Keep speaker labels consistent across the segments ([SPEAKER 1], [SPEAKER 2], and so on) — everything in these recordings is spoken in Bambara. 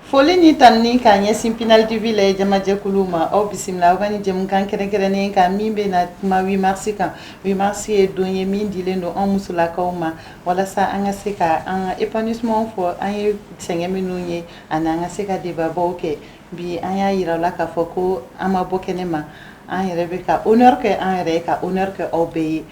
[SPEAKER 1] Foli ni tanuni k'a ɲɛsin Pinel TV la jamajɛkulu ma. Aw bisimila aw ka ni jɛmukan kɛrɛnkɛrɛnnen kan min bɛ na kuma 8 mars kan. 8 mars ye don ye min dilen don an musolakaw ma walasa an ka se ka an ka épanouissement fɔ, an ye sɛgɛn minnu ye, ani an ka se ka débat baw kɛ. Bi, an y'a yira la k'a fɔ ko an ma bɔ kɛnɛ ma, an yɛrɛ bɛ ka honneur kɛ an yɛrɛ ye, ka honneur kɛ aw bɛɛ ye.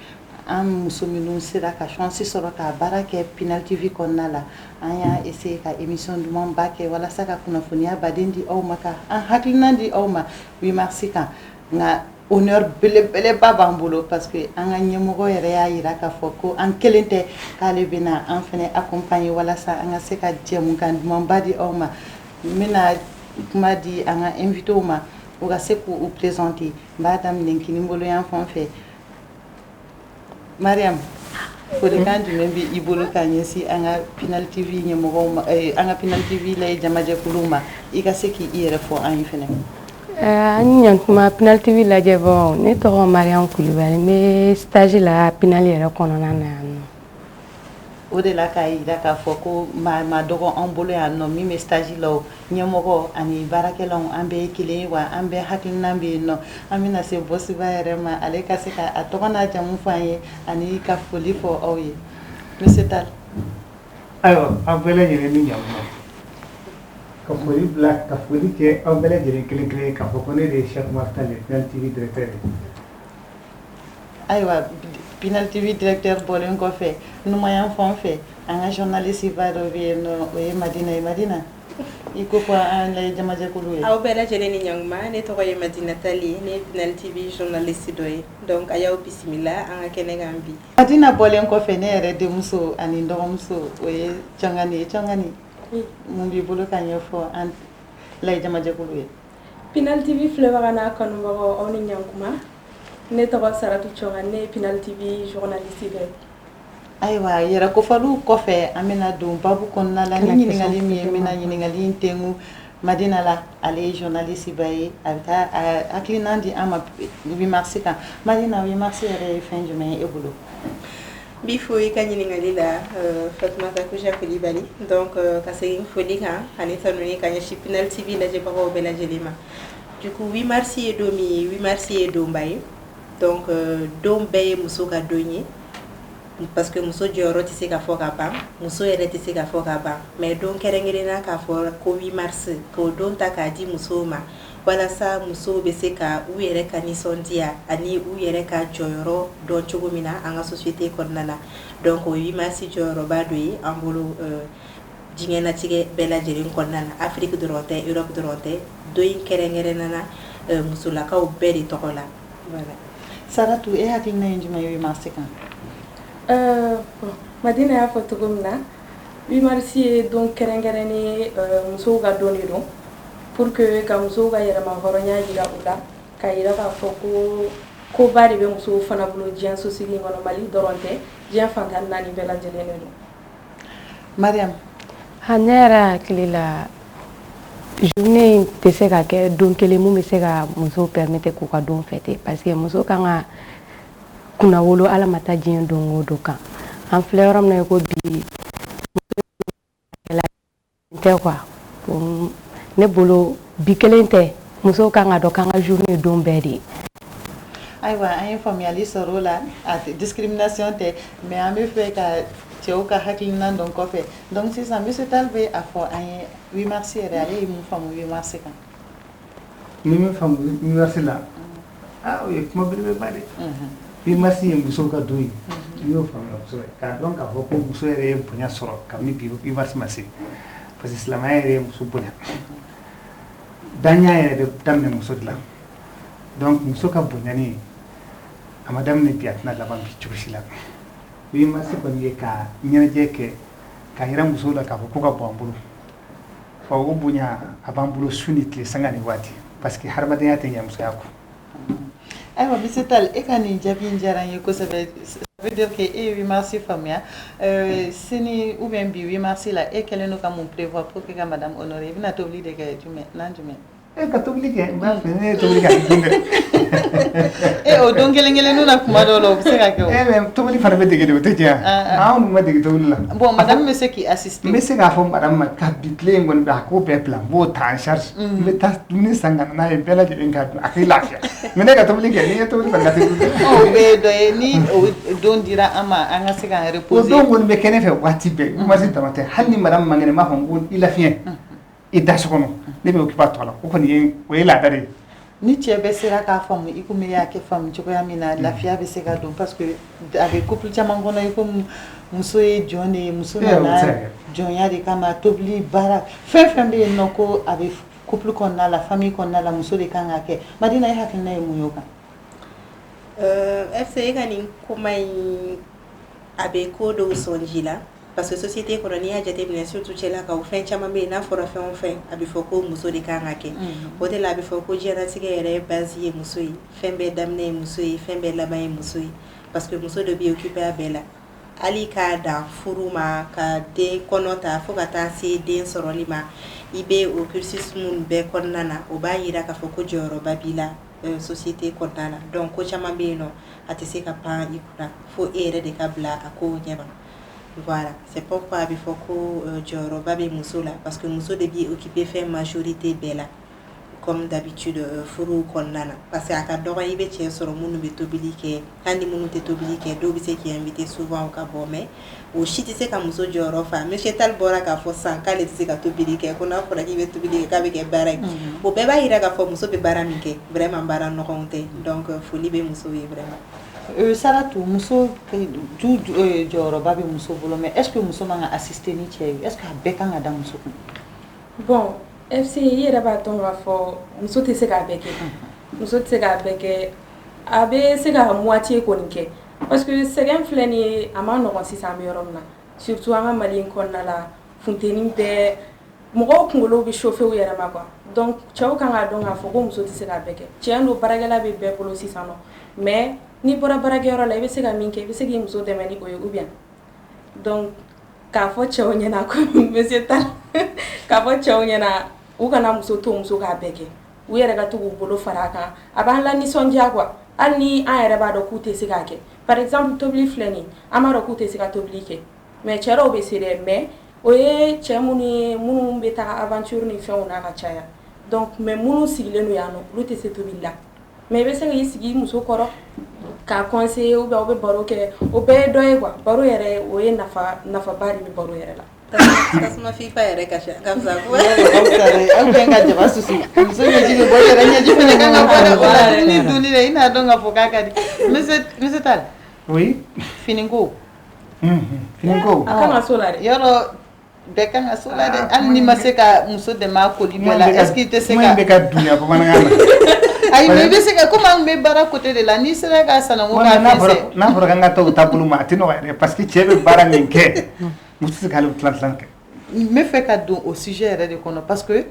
[SPEAKER 1] An muso minnu sera ka chance sɔrɔ ka baara kɛ Pinel TV kɔnɔna la, an y'a essayer ka émission dumanba kɛ walasa ka kunnafoniya baden di aw ma, ka an hakilina di aw ma 8 mars kan. Nka honneur belebeleba b'an bolo, parce que an ka ɲɛmɔgɔ yɛrɛ y'a yira k'a fɔ ko an kelen tɛ, k'ale bɛna an fana accompagner walasa an ka se ka jɛmukan dumanba di aw ma. N bɛna kuma di an ka invités ma, u ka se k'u présenter. N b'a daminɛ kini bolo yan fan fɛ. Mariam, folikan jumɛn bɛ i bolo k'a ɲɛsin an ka Pinel TV ɲɛmɔgɔw ma, an ka Pinel TV la jamajɛkuluw ma? I ka se k'i yɛrɛ fɔ an ye fɛnɛ.
[SPEAKER 2] An ni ɲantuma Pinel TV lajɛbagaw. Ne tɔgɔ Mariam Kulibali, n bɛ stage la Pinel yɛrɛ kɔnɔna na yan nɔ.
[SPEAKER 1] O de la k'a yira k'a fɔ ko maa ma dɔgɔ an bolo yan nɔ min bɛ stage la, o ɲɛmɔgɔ ani baarakɛlaw, an bɛɛ ye kelen ye wa, an bɛɛ hakilina bɛ yen nɔ. An bɛna se bɔsiba yɛrɛ ma, ale ka se ka a tɔgɔ n'a jamu fɔ an ye ani ka foli fɔ aw ye. Monsieur Tall.
[SPEAKER 3] Ayiwa, aw bɛɛ lajɛlen ni ɲankuma. Ka foli bila, ka foli kɛ aw bɛɛ lajɛlen kelen kelen, k'a fɔ ko ne de ye Cheikh Oumar Tall ye, Pinel TV directeur ye.
[SPEAKER 1] Ayiwa, Pinel TV directeur bɔlen kɔfɛ, numayan fan fɛ, an ka journaliste ba dɔ bɛ yen nɔ, o ye Madina ye. Madina, i ko fɔ an lajɛ jamajɛkulu ye.
[SPEAKER 4] Aw bɛɛ lajɛlen ni ɲankuma. Ne tɔgɔ ye Madina Tali, ne ye Pinel TV journaliste dɔ ye. Donc a y'aw bisimila an ka kɛnɛ kan bi.
[SPEAKER 1] Madina bɔlen kɔfɛ, ne yɛrɛ denmuso ani n dɔgɔmuso, o ye Cɔngani ye. Cɔngani, mun b'i bolo ka ɲɛfɔ an lajɛ jamajɛkulu ye?
[SPEAKER 5] Pinel TV filɛbaga n'a kanubagaw, aw ni ɲankuma. Ne tɔgɔ Saratu Cɔngani, ne ye Pinel TV journaliste dɔ ye.
[SPEAKER 1] Ayiwa, yɛrɛ kofaliw kɔfɛ, an bɛna don babu kɔnɔna la ni ɲininkali min ye. N bɛna ɲininkali in tengu Madina la. Ale ye journaliste ba ye, a bɛ taa a hakilina di an ma 8 mars kan. Madina, 8 mars yɛrɛ ye fɛn jumɛn ye e bolo?
[SPEAKER 4] N b'i fo i ka ɲininkali la, Fatumata Kuja Kulibali. Donc ka segin foli kan ani tanuni ka ɲɛsin Pinel TV lajɛbagaw bɛɛ lajɛlen ma. Du coup, 8 mars ye don min ye, 8 mars ye donba ye. Donc don bɛɛ ye muso ka don ye, parce que muso jɔyɔrɔ tɛ se ka fɔ ka ban, muso yɛrɛ tɛ se ka fɔ ka ban. Mais don kɛrɛnkɛrɛnna k'a fɔ ko 8 mars, k'o don ta k'a di musow ma walasa musow bɛ se ka u yɛrɛ ka nisɔndiya ani u yɛrɛ ka jɔyɔrɔ dɔn cogo min na an ka société kɔnɔna na. Donc o ye 8 mars jɔyɔrɔba dɔ ye an bolo diɲɛnatigɛ bɛɛ lajɛlen kɔnɔna na. Afrique dɔrɔn tɛ, Europe dɔrɔn tɛ, don in kɛrɛnkɛrɛnna na musolakaw bɛɛ de tɔgɔ la. Voilà.
[SPEAKER 1] Saratu, e hakilina ye jumɛn ye 8 mars kan?
[SPEAKER 5] Bon, Madina y'a fɔ cogo min na, 8 mars ye don kɛrɛnkɛrɛnnen ye, musow ka don de don, pour que ka musow ka yɛrɛma hɔrɔnya yira u la, ka yira k'a fɔ ko koba de bɛ musow fana bolo diɲɛ sosigi in kɔnɔ. Mali dɔrɔn tɛ, diɲɛ fan 14 bɛɛ lajɛlen de don.
[SPEAKER 1] Mariam.
[SPEAKER 2] Ha, ne yɛrɛ hakili la, journée in tɛ se ka kɛ don kelen mun bɛ se ka musow permettre k'u ka don fêter, parce que muso kan ka kunna wolo ala ma taa diɲɛ don o don kan. An filɛ yɔrɔ min na i ko bi, muso tɛ quoi. Bon, ne bolo, bi kelen tɛ, musow kan ka dɔn k'an ka journée ye don bɛɛ de ye.
[SPEAKER 1] Ayiwa, an ye faamuyali sɔrɔ o la. A tɛ discrimination tɛ, mais an bɛ fɛ ka cɛw ka hakilina dɔn kɔfɛ. Donc sisan, monsieur Tall bɛ a fɔ an ye 8 mars yɛrɛ, ale ye mun faamu 8 mars kan?
[SPEAKER 3] Ni min faamu 8 mars la, ah, o ye kuma belebeleba de ye. 8 mars ye musow ka don ye, n y'o faamuya kosɛbɛ, k'a dɔn k'a fɔ ko muso yɛrɛ ye bonya sɔrɔ kabini bi 8 mars ma se, parce que silamɛya yɛrɛ ye muso bonya, danɲa yɛrɛ bɛ daminɛ muso de la. Donc muso ka bonyani a ma daminɛ bi, a tɛna laban bi cogo si la. 8 mars kɔni ye ka ɲɛnajɛ kɛ k'a yira musow la k'a fɔ ko ka bɔn an bolo wa, o bonya a b'an bolo su ni tile, sanga ni waati, parce que hadamadenya tɛ ɲɛ musoya kɔ.
[SPEAKER 1] Ayiwa, monsieur Tall, e ka nin jaabi in diyara n ye kosɛbɛ. Ça veut dire que e ye 8 mars faamuya. Sini ou bien bi 8 mars la, e kɛlen don ka mun prévoir pour que ka madame honorer? I bɛna tobili de kɛ jumɛn nan jumɛn?
[SPEAKER 3] E ka tobili kɛ, n b'a fɛ ne ye tobili kɛ a bɛ dun dɛ.
[SPEAKER 1] E o don kelen kelenninw na kuma dɔw la o bɛ se ka kɛ o.
[SPEAKER 3] E mais tobili fana bɛ dege de, o tɛ tiɲɛ wa? Anw dun ma dege tobili la.
[SPEAKER 1] Bon, madame bɛ se k'i assister.
[SPEAKER 3] N bɛ se k'a fɔ madame ma ka bi tile in kɔni a ko bɛɛ bila, n b'o ta en charge. N bɛ taa dumuni san ka na n'a ye, bɛɛ lajɛlen ka dun, a k'i lafiya. Mais ne ka tobili kɛ, n'i ye tobili kɔni kɛ, a tɛ dun dɛ.
[SPEAKER 1] O bɛɛ ye dɔ ye, ni o don dira an ma, an ka se k'an reposer.
[SPEAKER 3] O don kɔni bɛ kɛ ne fɛ waati bɛɛ. 8 mars dama tɛ, hali ni madame man kɛnɛ, n b'a fɔ n ko i lafiɲɛ, i da so kɔnɔ, ne bɛ occuper a tɔ la. O kɔni ye, o ye laada de ye.
[SPEAKER 1] Ni cɛ bɛɛ sera k'a faamu i komi i y'a kɛ faamu cogoya min na, lafiya bɛ se ka don, parce que a bɛ couple caman kɔnɔ i komi muso ye jɔn de ye, muso nana jɔnya de kama, tobili, baara, fɛn fɛn bɛ yen nɔ ko a bɛ couple kɔnɔna la, famille kɔnɔna la, muso de kan ka kɛ. Madina, e hakilina ye mun ye o kan?
[SPEAKER 4] FC, e ka nin kuma in, a bɛ ko dɔw sɔn ji la, parce que société kɔnɔ, n'i y'a jateminɛ, surtout cɛlakaw, fɛn caman bɛ yen, n'a fɔra fɛn o fɛn, a bɛ fɔ ko muso de kan ka kɛ. O de la a bɛ fɔ ko diɲɛlatigɛ yɛrɛ base ye muso ye, fɛn bɛɛ daminɛ ye muso ye, fɛn bɛɛ laban ye muso ye, parce que muso de bɛ occupé a bɛɛ la, hali k'a dan furu ma, ka den kɔnɔ ta, fo ka taa se den sɔrɔli ma. I bɛ o cursus minnu bɛɛ kɔnɔna na, o b'a yira k'a fɔ ko jɔyɔrɔba b'i la société kɔnɔna la. Donc ko caman bɛ yen nɔ, a tɛ se ka pan i kunna fo e yɛrɛ de ka bila a ko ɲɛma. Voilà, c'est pourquoi a bɛ fɔ ko jɔyɔrɔba bɛ muso la, parce que muso de b'i occuper fɛn majorité bɛɛ la, comme d'habitude furu kɔnɔna na, parce que a ka dɔgɔ i bɛ cɛ sɔrɔ minnu bɛ tobili kɛ. Hali ni minnu tɛ tobili kɛ, dɔw bɛ se k'i inviter souvent ka bɔ, mais o si tɛ se ka muso jɔyɔrɔ fa. Monsieur Tall bɔra k'a fɔ sisan k'ale tɛ se ka tobili kɛ, ko n'a fɔra k'i bɛ tobili kɛ, k'a bɛ kɛ baara ye. O bɛɛ b'a jira k'a fɔ muso bɛ baara min kɛ, vraiment baara nɔgɔnw tɛ. Donc foli bɛ musow ye vraiment.
[SPEAKER 1] Saratu, muso du jɔyɔrɔba bɛ muso bolo, mais est ce que muso man ka assister ni cɛ ye? Est ce que a bɛɛ kan ka da muso kun?
[SPEAKER 5] Bon, FC, i yɛrɛ b'a dɔn k'a fɔ muso tɛ se k'a bɛɛ kɛ. Muso tɛ se k'a bɛɛ kɛ, a bɛ se ka moitié kɔni kɛ, parce que sɛgɛn filɛ nin ye, a ma nɔgɔn sisan an bɛ yɔrɔ min na, surtout an ka Mali in kɔnɔna la, funteni bɛɛ, mɔgɔw kunkolo bɛ chauffer u yɛrɛ ma quoi. Donc cɛw kan k'a dɔn k'a fɔ ko muso tɛ se k'a bɛɛ kɛ. Tiɲɛ don, baarakɛla bɛ bɛɛ bolo sisan nɔ, mais n'i bɔra baarakɛyɔrɔ la, i bɛ se ka min kɛ, i bɛ se k'i muso dɛmɛ ni o ye, ou bien donc k'a fɔ cɛw ɲɛna, comme monsieur Tall, k'a fɔ cɛw ɲɛna u kana muso to muso k'a bɛɛ kɛ, u yɛrɛ ka to k'u bolo fara a kan, a b'an la nisɔndiya quoi, hali ni an yɛrɛ b'a dɔn k'u tɛ se k'a kɛ. Par exemple, tobili filɛ nin ye, an b'a dɔn k'u tɛ se ka tobili kɛ, mais cɛ dɔw bɛ se dɛ, mais o ye cɛ minnu ye, minnu bɛ taga aventure ni fɛnw na ka caya. Donc mais minnu sigilen don yan nɔ, olu tɛ se tobili la, mais i bɛ se k'i sigi i muso kɔrɔ k'a conseiller, ou bien aw bɛ baro kɛ, o bɛɛ ye dɔ ye quoi. Baro yɛrɛ, o ye nafa, nafaba de bɛ baro yɛrɛ la.
[SPEAKER 4] Tasuma fifa yɛrɛ ka ka fisa.
[SPEAKER 1] Aw bɛ ka jaba susu, muso ɲɛji bɛ bɔ, i yɛrɛ ɲɛji fana kan ka bɔ dɛ. O la dumuni dunni dɛ, i n'a dɔn k'a fɔ k'a ka di. Monsieur Tall.
[SPEAKER 3] Oui.
[SPEAKER 1] Finiko.
[SPEAKER 3] Finiko.
[SPEAKER 5] A kan ka so la dɛ.
[SPEAKER 1] Yɔrɔ bɛɛ kan ka so la dɛ, hali n'i ma se ka muso dɛmɛ a koli bɛɛ la, est ce que i tɛ se
[SPEAKER 3] ka kuma in bɛ ka dunya bamanankan na.
[SPEAKER 1] Ayi, mais i bɛ se ka, komi an bɛ baara côté de la, n'i sera ka sananko k'a fɛnsɛ.
[SPEAKER 3] N'a fɔra k'an ka taa o taabolo ma, a tɛ nɔgɔya dɛ, parce que cɛ bɛ baara min kɛ, muso tɛ se k'ale tilan tilan kɛ.
[SPEAKER 1] N bɛ fɛ ka don o sujet yɛrɛ de kɔnɔ, parce que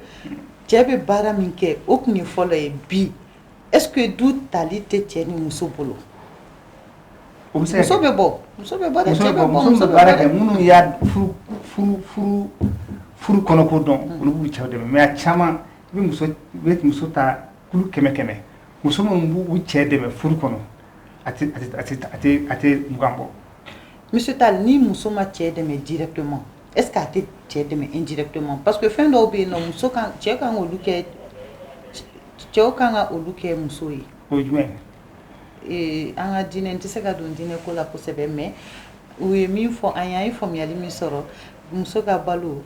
[SPEAKER 1] cɛ bɛ baara min kɛ, o tun ye fɔlɔ ye. Bi, est ce que du tali tɛ cɛ ni muso bolo?
[SPEAKER 3] O bɛ se
[SPEAKER 1] Muso bɛ bɔ, muso bɛ bɔ dɛ,
[SPEAKER 3] muso
[SPEAKER 1] cɛ
[SPEAKER 3] bɛ
[SPEAKER 1] bɛ
[SPEAKER 3] bɔ,
[SPEAKER 1] bɔ,
[SPEAKER 3] muso
[SPEAKER 1] muso
[SPEAKER 3] bɛ
[SPEAKER 1] bɛ
[SPEAKER 3] baara
[SPEAKER 1] bɔ
[SPEAKER 3] kɛ
[SPEAKER 1] dɛ.
[SPEAKER 3] Minnu y'a furu furu furu furu kɔnɔko dɔn, olu b'u cɛw dɛmɛ, mais a caman, i bɛ muso ta kulu 100 100, muso minnu b'u cɛ dɛmɛ furu kɔnɔ, a tɛ 20 bɔ.
[SPEAKER 1] Monsieur Tall, ni muso ma cɛ dɛmɛ directement, est ce que a tɛ cɛ dɛmɛ indirectement? Parce que fɛn dɔw bɛ yen nɔ, muso kan, cɛ kan k'olu kɛ, cɛw kan ka olu kɛ muso ye.
[SPEAKER 3] O ye jumɛn
[SPEAKER 1] ye? An ka diinɛ, n tɛ se ka don diinɛ ko la kosɛbɛ, mais u ye min fɔ an ye, an ye faamuyali min sɔrɔ, muso ka balo,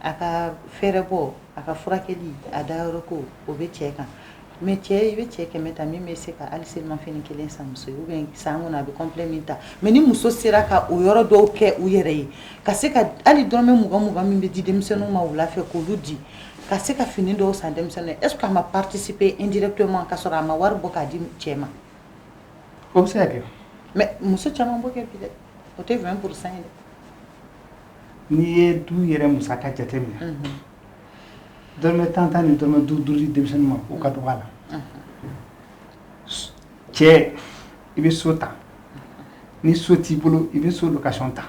[SPEAKER 1] a ka fɛɛrɛbɔ, a ka furakɛli, a dayɔrɔ ko, o bɛ cɛ kan. Mais cɛ, i bɛ cɛ 100 ta, min bɛ se ka hali selimafini kelen san muso ye, ou bien san kɔnɔ a bɛ complet min ta. Mais ni muso sera ka o yɔrɔ dɔw kɛ u yɛrɛ ye, ka se ka hali dɔrɔmɛ 20 20 min bɛ di denmisɛnninw ma wula fɛ, k'olu di, ka se ka fini dɔw san denmisɛnninw ye, est ce que a ma participer indirectement ka sɔrɔ a ma wari bɔ k'a di cɛ ma?
[SPEAKER 3] O bɛ se ka kɛ.
[SPEAKER 1] Mais muso caman b'o kɛ bi dɛ, o tɛ 20% ye dɛ.
[SPEAKER 3] N'i ye du yɛrɛ musaka jateminɛ, dɔrɔmɛ 10 10 ni dɔrɔmɛ 5 5 di denmisɛnnin ma, o ka dɔgɔ a la. Cɛ, i bɛ so ta, ni so t'i bolo, i bɛ so location ta,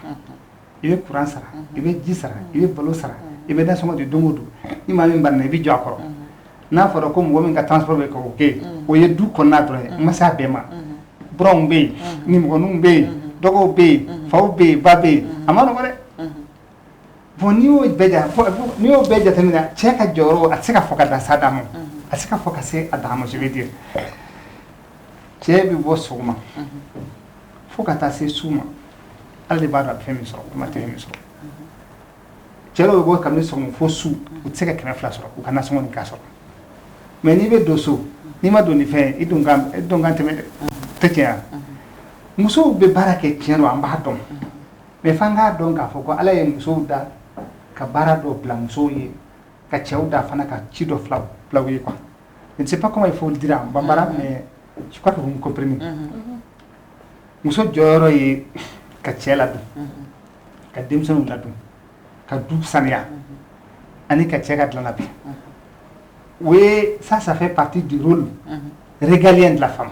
[SPEAKER 3] i bɛ courant sara, i bɛ ji sara, i bɛ balo sara, i bɛ nasɔngɔ di don o don. Ni maa min banna, i bɛ jɔ a kɔrɔ. N'a fɔra ko mɔgɔ min ka transport bɛ kɛ o kɛ, o ye du kɔnɔna dɔrɔn ye, n ma se a bɛɛ ma. Buranw bɛ yen, nimɔgɔninw bɛ yen, dɔgɔw bɛ yen, faw bɛ yen, ba bɛ yen, a ma nɔgɔ dɛ. Bon, n'i y'o bɛɛ jateminɛ, cɛ ka jɔyɔrɔ, a tɛ se ka fɔ ka dan s'a dan ma, a tɛ se ka fɔ ka se a dan ma. Je veux dire, cɛ bɛ bɔ sɔgɔma fo ka taa se su ma, Ala de b'a dɔn a bɛ fɛn min sɔrɔ walima a tɛ fɛn min sɔrɔ. Cɛ dɔw bɛ bɔ kabini sɔgɔma fo su, u tɛ se ka 200 sɔrɔ u ka nasɔngɔ nin k'a sɔrɔ. Mais n'i bɛ don so, n'i ma don ni fɛn ye, i don kan tɛmɛ dɛ, tɛ tiɲɛ wa? Musow bɛ baara kɛ, tiɲɛ don, an b'a dɔn. Mais f'an k'a dɔn k'a fɔ ko Ala ye musow da ka baara dɔ bila musow ye, ka cɛw da fana ka ci dɔ fila bila u ye quoi. Je ne sais pas comment il faut le dire en bambara, mais je crois que vous me comprenez. Muso jɔyɔrɔ ye ka cɛ ladon, ka denmisɛnninw ladon, ka du saniya ani ka cɛ ka dilan labɛn. O ye ça, ça fait partie du rôle régalien de la femme.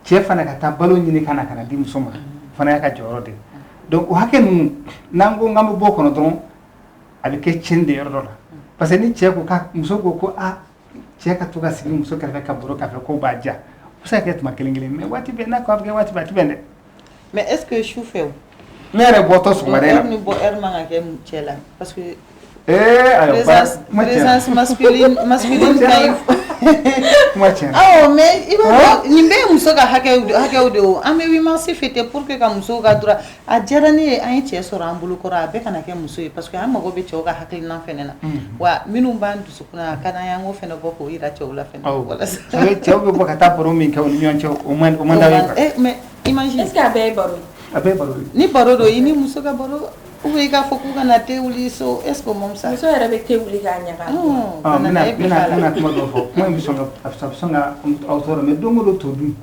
[SPEAKER 3] Cɛ fana ka taa balo ɲini ka na di muso ma, o fana y'a ka jɔyɔrɔ de ye. Donc o hakɛ ninnu, n'an ko k'an bɛ bɔ o kɔnɔ dɔrɔn, a bɛ kɛ tiɲɛni de yɔrɔ dɔ la, parce que ni cɛ ko k'a muso ko aa, cɛ ka to ka sigi muso kɛrɛfɛ ka baro k'a fɛ k'o b'a diya, o bɛ se ka kɛ tuma kelen kelen, mais waati bɛɛ n'a ko a bɛ kɛ waati bɛɛ, a tɛ bɛn dɛ.
[SPEAKER 1] Mais est ce que su fɛ o?
[SPEAKER 3] Ne yɛrɛ bɔtɔ sɔgɔmada in na.
[SPEAKER 1] Heure ni bɔ heure man ka kɛ cɛ la, parce que
[SPEAKER 3] Ee ayiwa, kuma tiɲɛna.
[SPEAKER 1] Présence masculine ka ɲi.
[SPEAKER 3] Kuma tiɲɛna.
[SPEAKER 1] Awɔ, mais i b'a dɔn, nin bɛɛ ye muso ka hakɛw de ye o. An bɛ 8 mars fêter pour que ka musow ka droit. A diyara ne ye, an ye cɛ sɔrɔ an bolo kɔrɔ, a bɛɛ kana kɛ muso ye, parce que an mago bɛ cɛw ka hakilina fɛnɛ na. Wa minnu b'an dusukun na, a ka d'an ye an k'o fɛnɛ bɔ k'o yira cɛw la fɛnɛ.
[SPEAKER 3] Awɔ.
[SPEAKER 1] Walasa
[SPEAKER 3] Cɛw bɛ bɔ ka taa baro min kɛ u ni ɲɔgɔn cɛ, o man d'aw ye quoi.
[SPEAKER 1] Eh, mais imagine.
[SPEAKER 5] Est ce que a bɛɛ ye baro ye?
[SPEAKER 3] A bɛɛ ye baro ye.
[SPEAKER 1] Ni baro don, i ni muso ka baro ou bien i k'a fɔ k'u kana te wuli so, est ce que o ma fisa?
[SPEAKER 5] Muso yɛrɛ bɛ te wuli k'a ɲaga.
[SPEAKER 3] Ɔ, n bɛna kuma dɔ fɔ, kuma in bɛ sɔn ka a bɛ sɔn ka aw tɔɔrɔ, mais don o don to dun,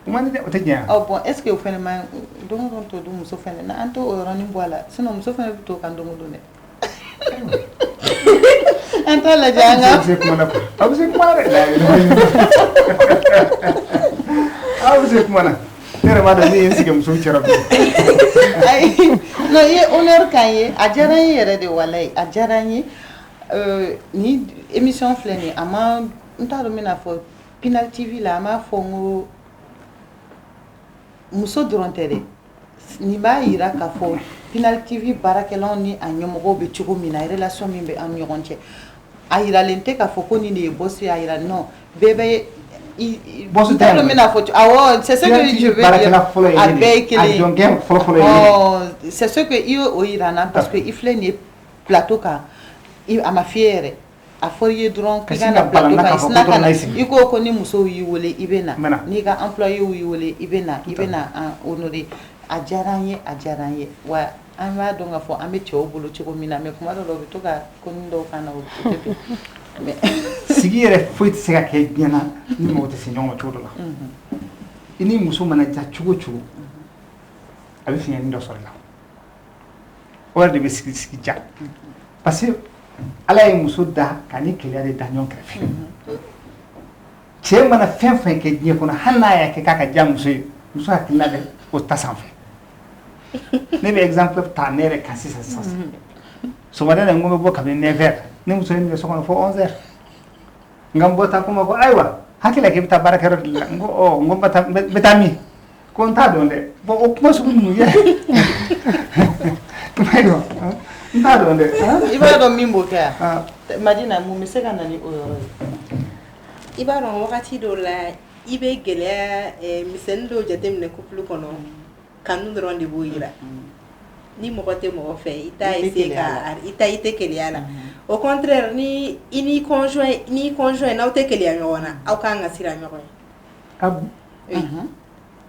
[SPEAKER 3] o man di dɛ, o tɛ diya.
[SPEAKER 1] Ɔ bon, est ce que o fɛnɛ ma don o don to dun, muso fɛnɛ na, an t'o yɔrɔnin bɔ a la, sinon muso fɛnɛ bɛ to kan don o don dɛ. An t'a lajɛ an ka.
[SPEAKER 3] Aw bɛ se kuma na quoi, aw bɛ se kuma na dɛ, aw bɛ se kuma na. Ne yɛrɛ b'a dɔn ne ye n sigi musow cɛla bi.
[SPEAKER 1] Ayi, non, i ye honneur k'an ye, a diyara n ye yɛrɛ de, walayi, a diyara n ye. Ni émission filɛ nin ye, a ma, n t'a dɔn n bɛna fɔ Pinal TV la, an b'a fɔ n ko muso dɔrɔn tɛ dɛ. Nin b'a yira k'a fɔ Pinal TV baarakɛlaw ni a ɲɛmɔgɔw bɛ cogo min na, relation min bɛ an ni ɲɔgɔn cɛ, a yiralen tɛ k'a fɔ ko nin de ye boss ye, a yira, non, bɛɛ bɛ i
[SPEAKER 3] Boss
[SPEAKER 1] n t'a dɔn n bɛna fɔ, awɔ, c'est ce que je veux dire.
[SPEAKER 3] Baarakɛla fɔlɔ ye
[SPEAKER 1] A
[SPEAKER 3] ne de
[SPEAKER 1] bɛɛ ye kelen
[SPEAKER 3] a
[SPEAKER 1] ye.
[SPEAKER 3] jɔnkɛ fɔlɔ fɔlɔ ye ne de.
[SPEAKER 1] Ɔ, c'est ce que i ye o yira n na, parce que i filɛ nin ye plateau kan, i a ma f'i ye yɛrɛ, a fɔra i ye dɔrɔn k'i
[SPEAKER 3] Ka
[SPEAKER 1] ka
[SPEAKER 3] sin
[SPEAKER 1] na
[SPEAKER 3] ka balan
[SPEAKER 1] plateau
[SPEAKER 3] n na
[SPEAKER 1] kan,
[SPEAKER 3] k'a
[SPEAKER 1] i
[SPEAKER 3] fɔ ko
[SPEAKER 1] sinna ka
[SPEAKER 3] dɔrɔn
[SPEAKER 1] na
[SPEAKER 3] na i sigi.
[SPEAKER 1] I ko ni musow y'i wele, i bɛ na.
[SPEAKER 3] N bɛ na.
[SPEAKER 1] N'i ka employé y'i wele, i bɛ na, i bɛ na an honorer. A diyara n ye, a diyara n ye. Wa an b'a dɔn k'a fɔ an bɛ cɛw bolo cogo min na, mais kuma dɔw la, u bɛ to ka ko dɔw kan na, o tɛ bɛn, mais
[SPEAKER 3] Sigi yɛrɛ foyi tɛ se ka kɛ diɲɛ na ni mɔgɔ tɛ se ɲɔgɔn ma cogo dɔ la. I ni muso mana ja cogo o cogo, a bɛ fiɲɛnin dɔ sɔrɔ i la, o yɛrɛ de bɛ sigi ja, parce que Ala ye muso da ka ni keleya de da ɲɔgɔn kɛrɛfɛ. Cɛ mana fɛn fɛn kɛ diɲɛ kɔnɔ, hali n'a y'a kɛ k'a ka diya muso ye, muso hakilina bɛ o ta sanfɛ. Ne bɛ exemple ta ne yɛrɛ kan sisan sisan. Sɔgɔmada in na, n ko n bɛ bɔ kabini 9 heures, ne muso ye n minɛ so kɔnɔ fo 11 heures. Nka n bɔta ko ma ko ayiwa, hakili la k'i bɛ taa baarakɛyɔrɔ de la. N ko ɔ, n ko n bɛ taa min? Ko n t'a dɔn dɛ. Bon, o kuma sugu ninnu yɛ, kuma ye, n t'a dɔn dɛ.
[SPEAKER 1] I b'a dɔn min b'o kɛ yan, Madina, mun bɛ se ka na ni o yɔrɔ ye?
[SPEAKER 4] I b'a dɔn, wagati dɔw la, i bɛ gɛlɛya misɛnnin dɔw jateminɛ couple kɔnɔ, kanu dɔrɔn de b'o yira. Ni mɔgɔ tɛ mɔgɔ fɛ, i t'a essayer ka i ta, i tɛ keleya la. Au contraire, ni i ni conjoint, ni conjoint n'aw tɛ keleya ɲɔgɔn na, aw kan ka siran ɲɔgɔn ye.
[SPEAKER 3] Ah bon?
[SPEAKER 4] Oui.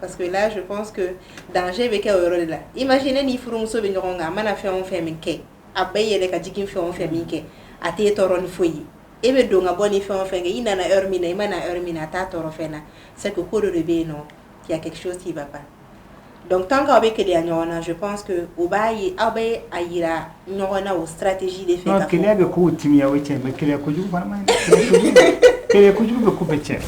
[SPEAKER 4] Parce que là, je pense que danger bɛ kɛ o yɔrɔ de la. Imaginez, ni furumuso bɛ ɲɔgɔn kan, a mana fɛn o fɛn min kɛ, a bɛ yɛlɛ ka jigin, fɛn o fɛn min kɛ, a t'e tɔɔrɔ ni foyi ye. E bɛ don ka bɔ ni fɛn o fɛn kɛ, i nana heure min na, i ma na heure min na, a t'a tɔɔrɔ fɛn na, c'est que ko dɔ de bɛ yen nɔ, qu'il y a quelque chose qui va pas. Donc tant qu'aw bɛ keleya ɲɔgɔn na, je pense que o b'a ye, aw bɛ a yira ɲɔgɔn na o stratégie de fɛ.
[SPEAKER 3] Non,
[SPEAKER 4] ka fɔ
[SPEAKER 3] keleya bɛ kow timiya, o ye tiɲɛ, mais keleya kojugu fana man ɲi dɛ. Keleya kojugu bɛ ko bɛɛ tiɲɛ.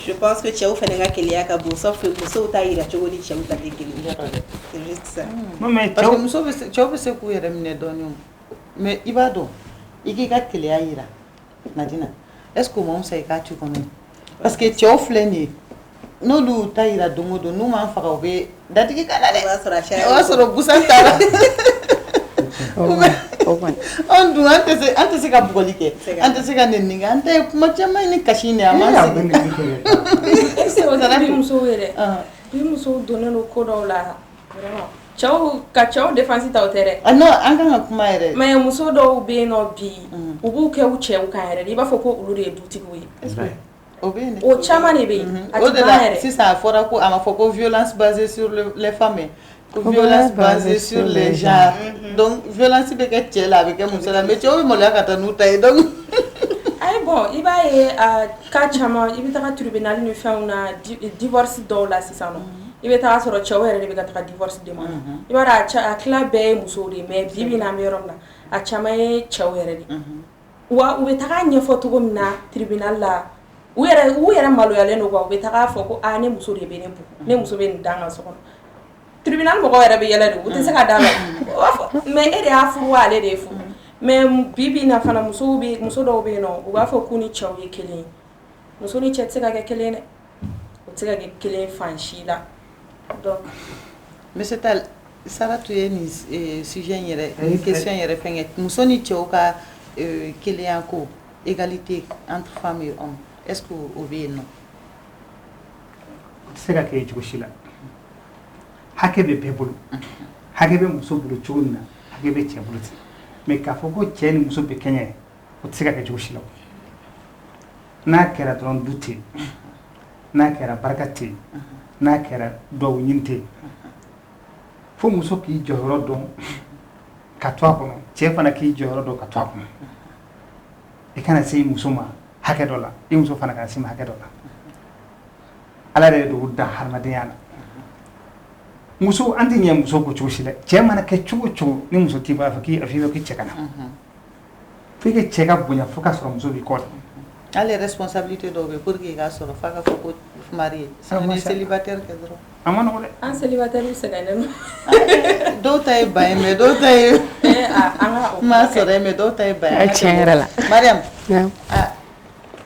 [SPEAKER 4] Je pense que cɛw fana ka keleya ka bon, sauf que musow ta yira cogo ni cɛw ta tɛ kelen ye, c'est juste ça.
[SPEAKER 3] Non, mais
[SPEAKER 1] parce que
[SPEAKER 3] cɛw
[SPEAKER 1] muso bɛ se, cɛw bɛ se k'u yɛrɛ minɛ dɔɔnin o, mais i b'a dɔn. I k'i ka keleya yira Madina, est ce que o ma fisa i k'a to i kɔnɔ? Parce que cɛw filɛ nin ye, n'olu ta yira don o don, n'u m'an faga, u bɛ datigi ka na dɛ.
[SPEAKER 4] O b'a sɔrɔ a
[SPEAKER 1] O b'a sɔrɔ busan taara.
[SPEAKER 2] O kɔni.
[SPEAKER 1] Anw dun, an tɛ se ka bugɔli kɛ, an tɛ se ka nɛni kɛ, an ta ye kuma caman ni kasi ni a ma sigi.
[SPEAKER 5] Est ce que o tɛ bi musow ye dɛ? Bi musow donnen don ko dɔw la, vraiment, cɛw ka cɛw défense ta, o tɛ dɛ.
[SPEAKER 1] Ah non, an kan ka kuma yɛrɛ.
[SPEAKER 5] Mais muso dɔw bɛ yen nɔ bi, u b'u kɛ u cɛw kan yɛrɛ de, i b'a fɔ ko olu de ye dutigiw ye.
[SPEAKER 1] O bɛ yen dɛ.
[SPEAKER 5] O caman de bɛ yen, a
[SPEAKER 1] O
[SPEAKER 5] tɛ
[SPEAKER 1] de
[SPEAKER 5] ban
[SPEAKER 1] la
[SPEAKER 5] yɛrɛ.
[SPEAKER 1] Sisan a fɔra ko a ma fɔ ko violence basée sur les femmes, ko violence basée sur les genres. Donc violence bɛ kɛ cɛ la, a bɛ kɛ muso la, mais cɛw bɛ maloya ka taa n'u ta ye, donc.
[SPEAKER 5] Ayi, bon, i b'a ye, a cas caman, i bɛ taga tribunal ni fɛnw na, divorce dɔw la sisan nɔ, i bɛ taga sɔrɔ cɛw yɛrɛ de bɛ ka taga divorce demande. I b'a dɔn, a tila bɛɛ ye musow de ye, mais bi bi in na, an bɛ yɔrɔ min na, a caman ye cɛw yɛrɛ de. Wa u bɛ taga ɲɛfɔ cogo min na tribunal la, u yɛrɛ maloyalen don quoi. U bɛ taga fɔ ko aa, ne muso de bɛ ne bugɔ, ne muso bɛ nin da n kan so kɔnɔ. Tribunal mɔgɔw yɛrɛ bɛ yɛlɛ de, u tɛ se ka da la, u b'a fɔ mais e de y'a furu wa, ale de ye furu. Mais bi bi in na fana, musow bɛ, muso dɔw bɛ yen nɔ, u b'a fɔ k'u ni cɛw ye kelen ye. Muso ni cɛ tɛ se ka kɛ kelen ye dɛ, o tɛ se ka kɛ kelen fan si la, donc.
[SPEAKER 1] Monsieur Tall, Saratu ye nin sujet in yɛrɛ, nin question yɛrɛ fɛnkɛ, muso ni cɛw ka kelenya ko, égalité entre femmes et hommes, est ce que o bɛ yen nɔ?
[SPEAKER 3] O tɛ se ka kɛ cogo si la. Hakɛ bɛ bɛɛ bolo, hakɛ bɛ muso bolo cogo min na, hakɛ bɛ cɛ bolo ten. Mais k'a fɔ ko cɛ ni muso bɛ kɛɲɛ, o tɛ se ka kɛ cogo si la. N'a kɛra dɔrɔn, du tɛ yen. N'a kɛra, barika tɛ yen. N'a kɛra, duwawu ɲini tɛ yen. Fo muso k'i jɔyɔrɔ dɔn ka to a kɔnɔ, cɛ fana k'i jɔyɔrɔ dɔn ka to a kɔnɔ. I kana se i muso ma hakɛ dɔ la, i muso fana kana se ma hakɛ dɔ la. Ala yɛrɛ de y'o dan hadamadenya la. Muso, an tɛ ɲɛ muso ko cogo si la. Cɛ mana kɛ cogo o cogo, ni muso t'i bolo, a fɔ k'i a fɔ k'i cɛ ka na, fo i ka cɛ ka bonya fo k'a sɔrɔ muso b'i kɔ de.
[SPEAKER 1] Hali responsabilité dɔw bɛ, pour que i k'a sɔrɔ, f'a ka fɔ ko marié, sinon ni célibataire kɛ dɔrɔn.
[SPEAKER 3] A ma nɔgɔ dɛ.
[SPEAKER 5] An célibataire sɛgɛnnen don.
[SPEAKER 1] Dɔw ta ye ban ye, mais dɔw ta ye
[SPEAKER 5] an ka o
[SPEAKER 1] ma sɔrɔ yen, mais dɔw ta ye ban ye.
[SPEAKER 2] Tiɲɛ yɛrɛ la.
[SPEAKER 1] Mariam.
[SPEAKER 2] Naam.
[SPEAKER 1] Ah,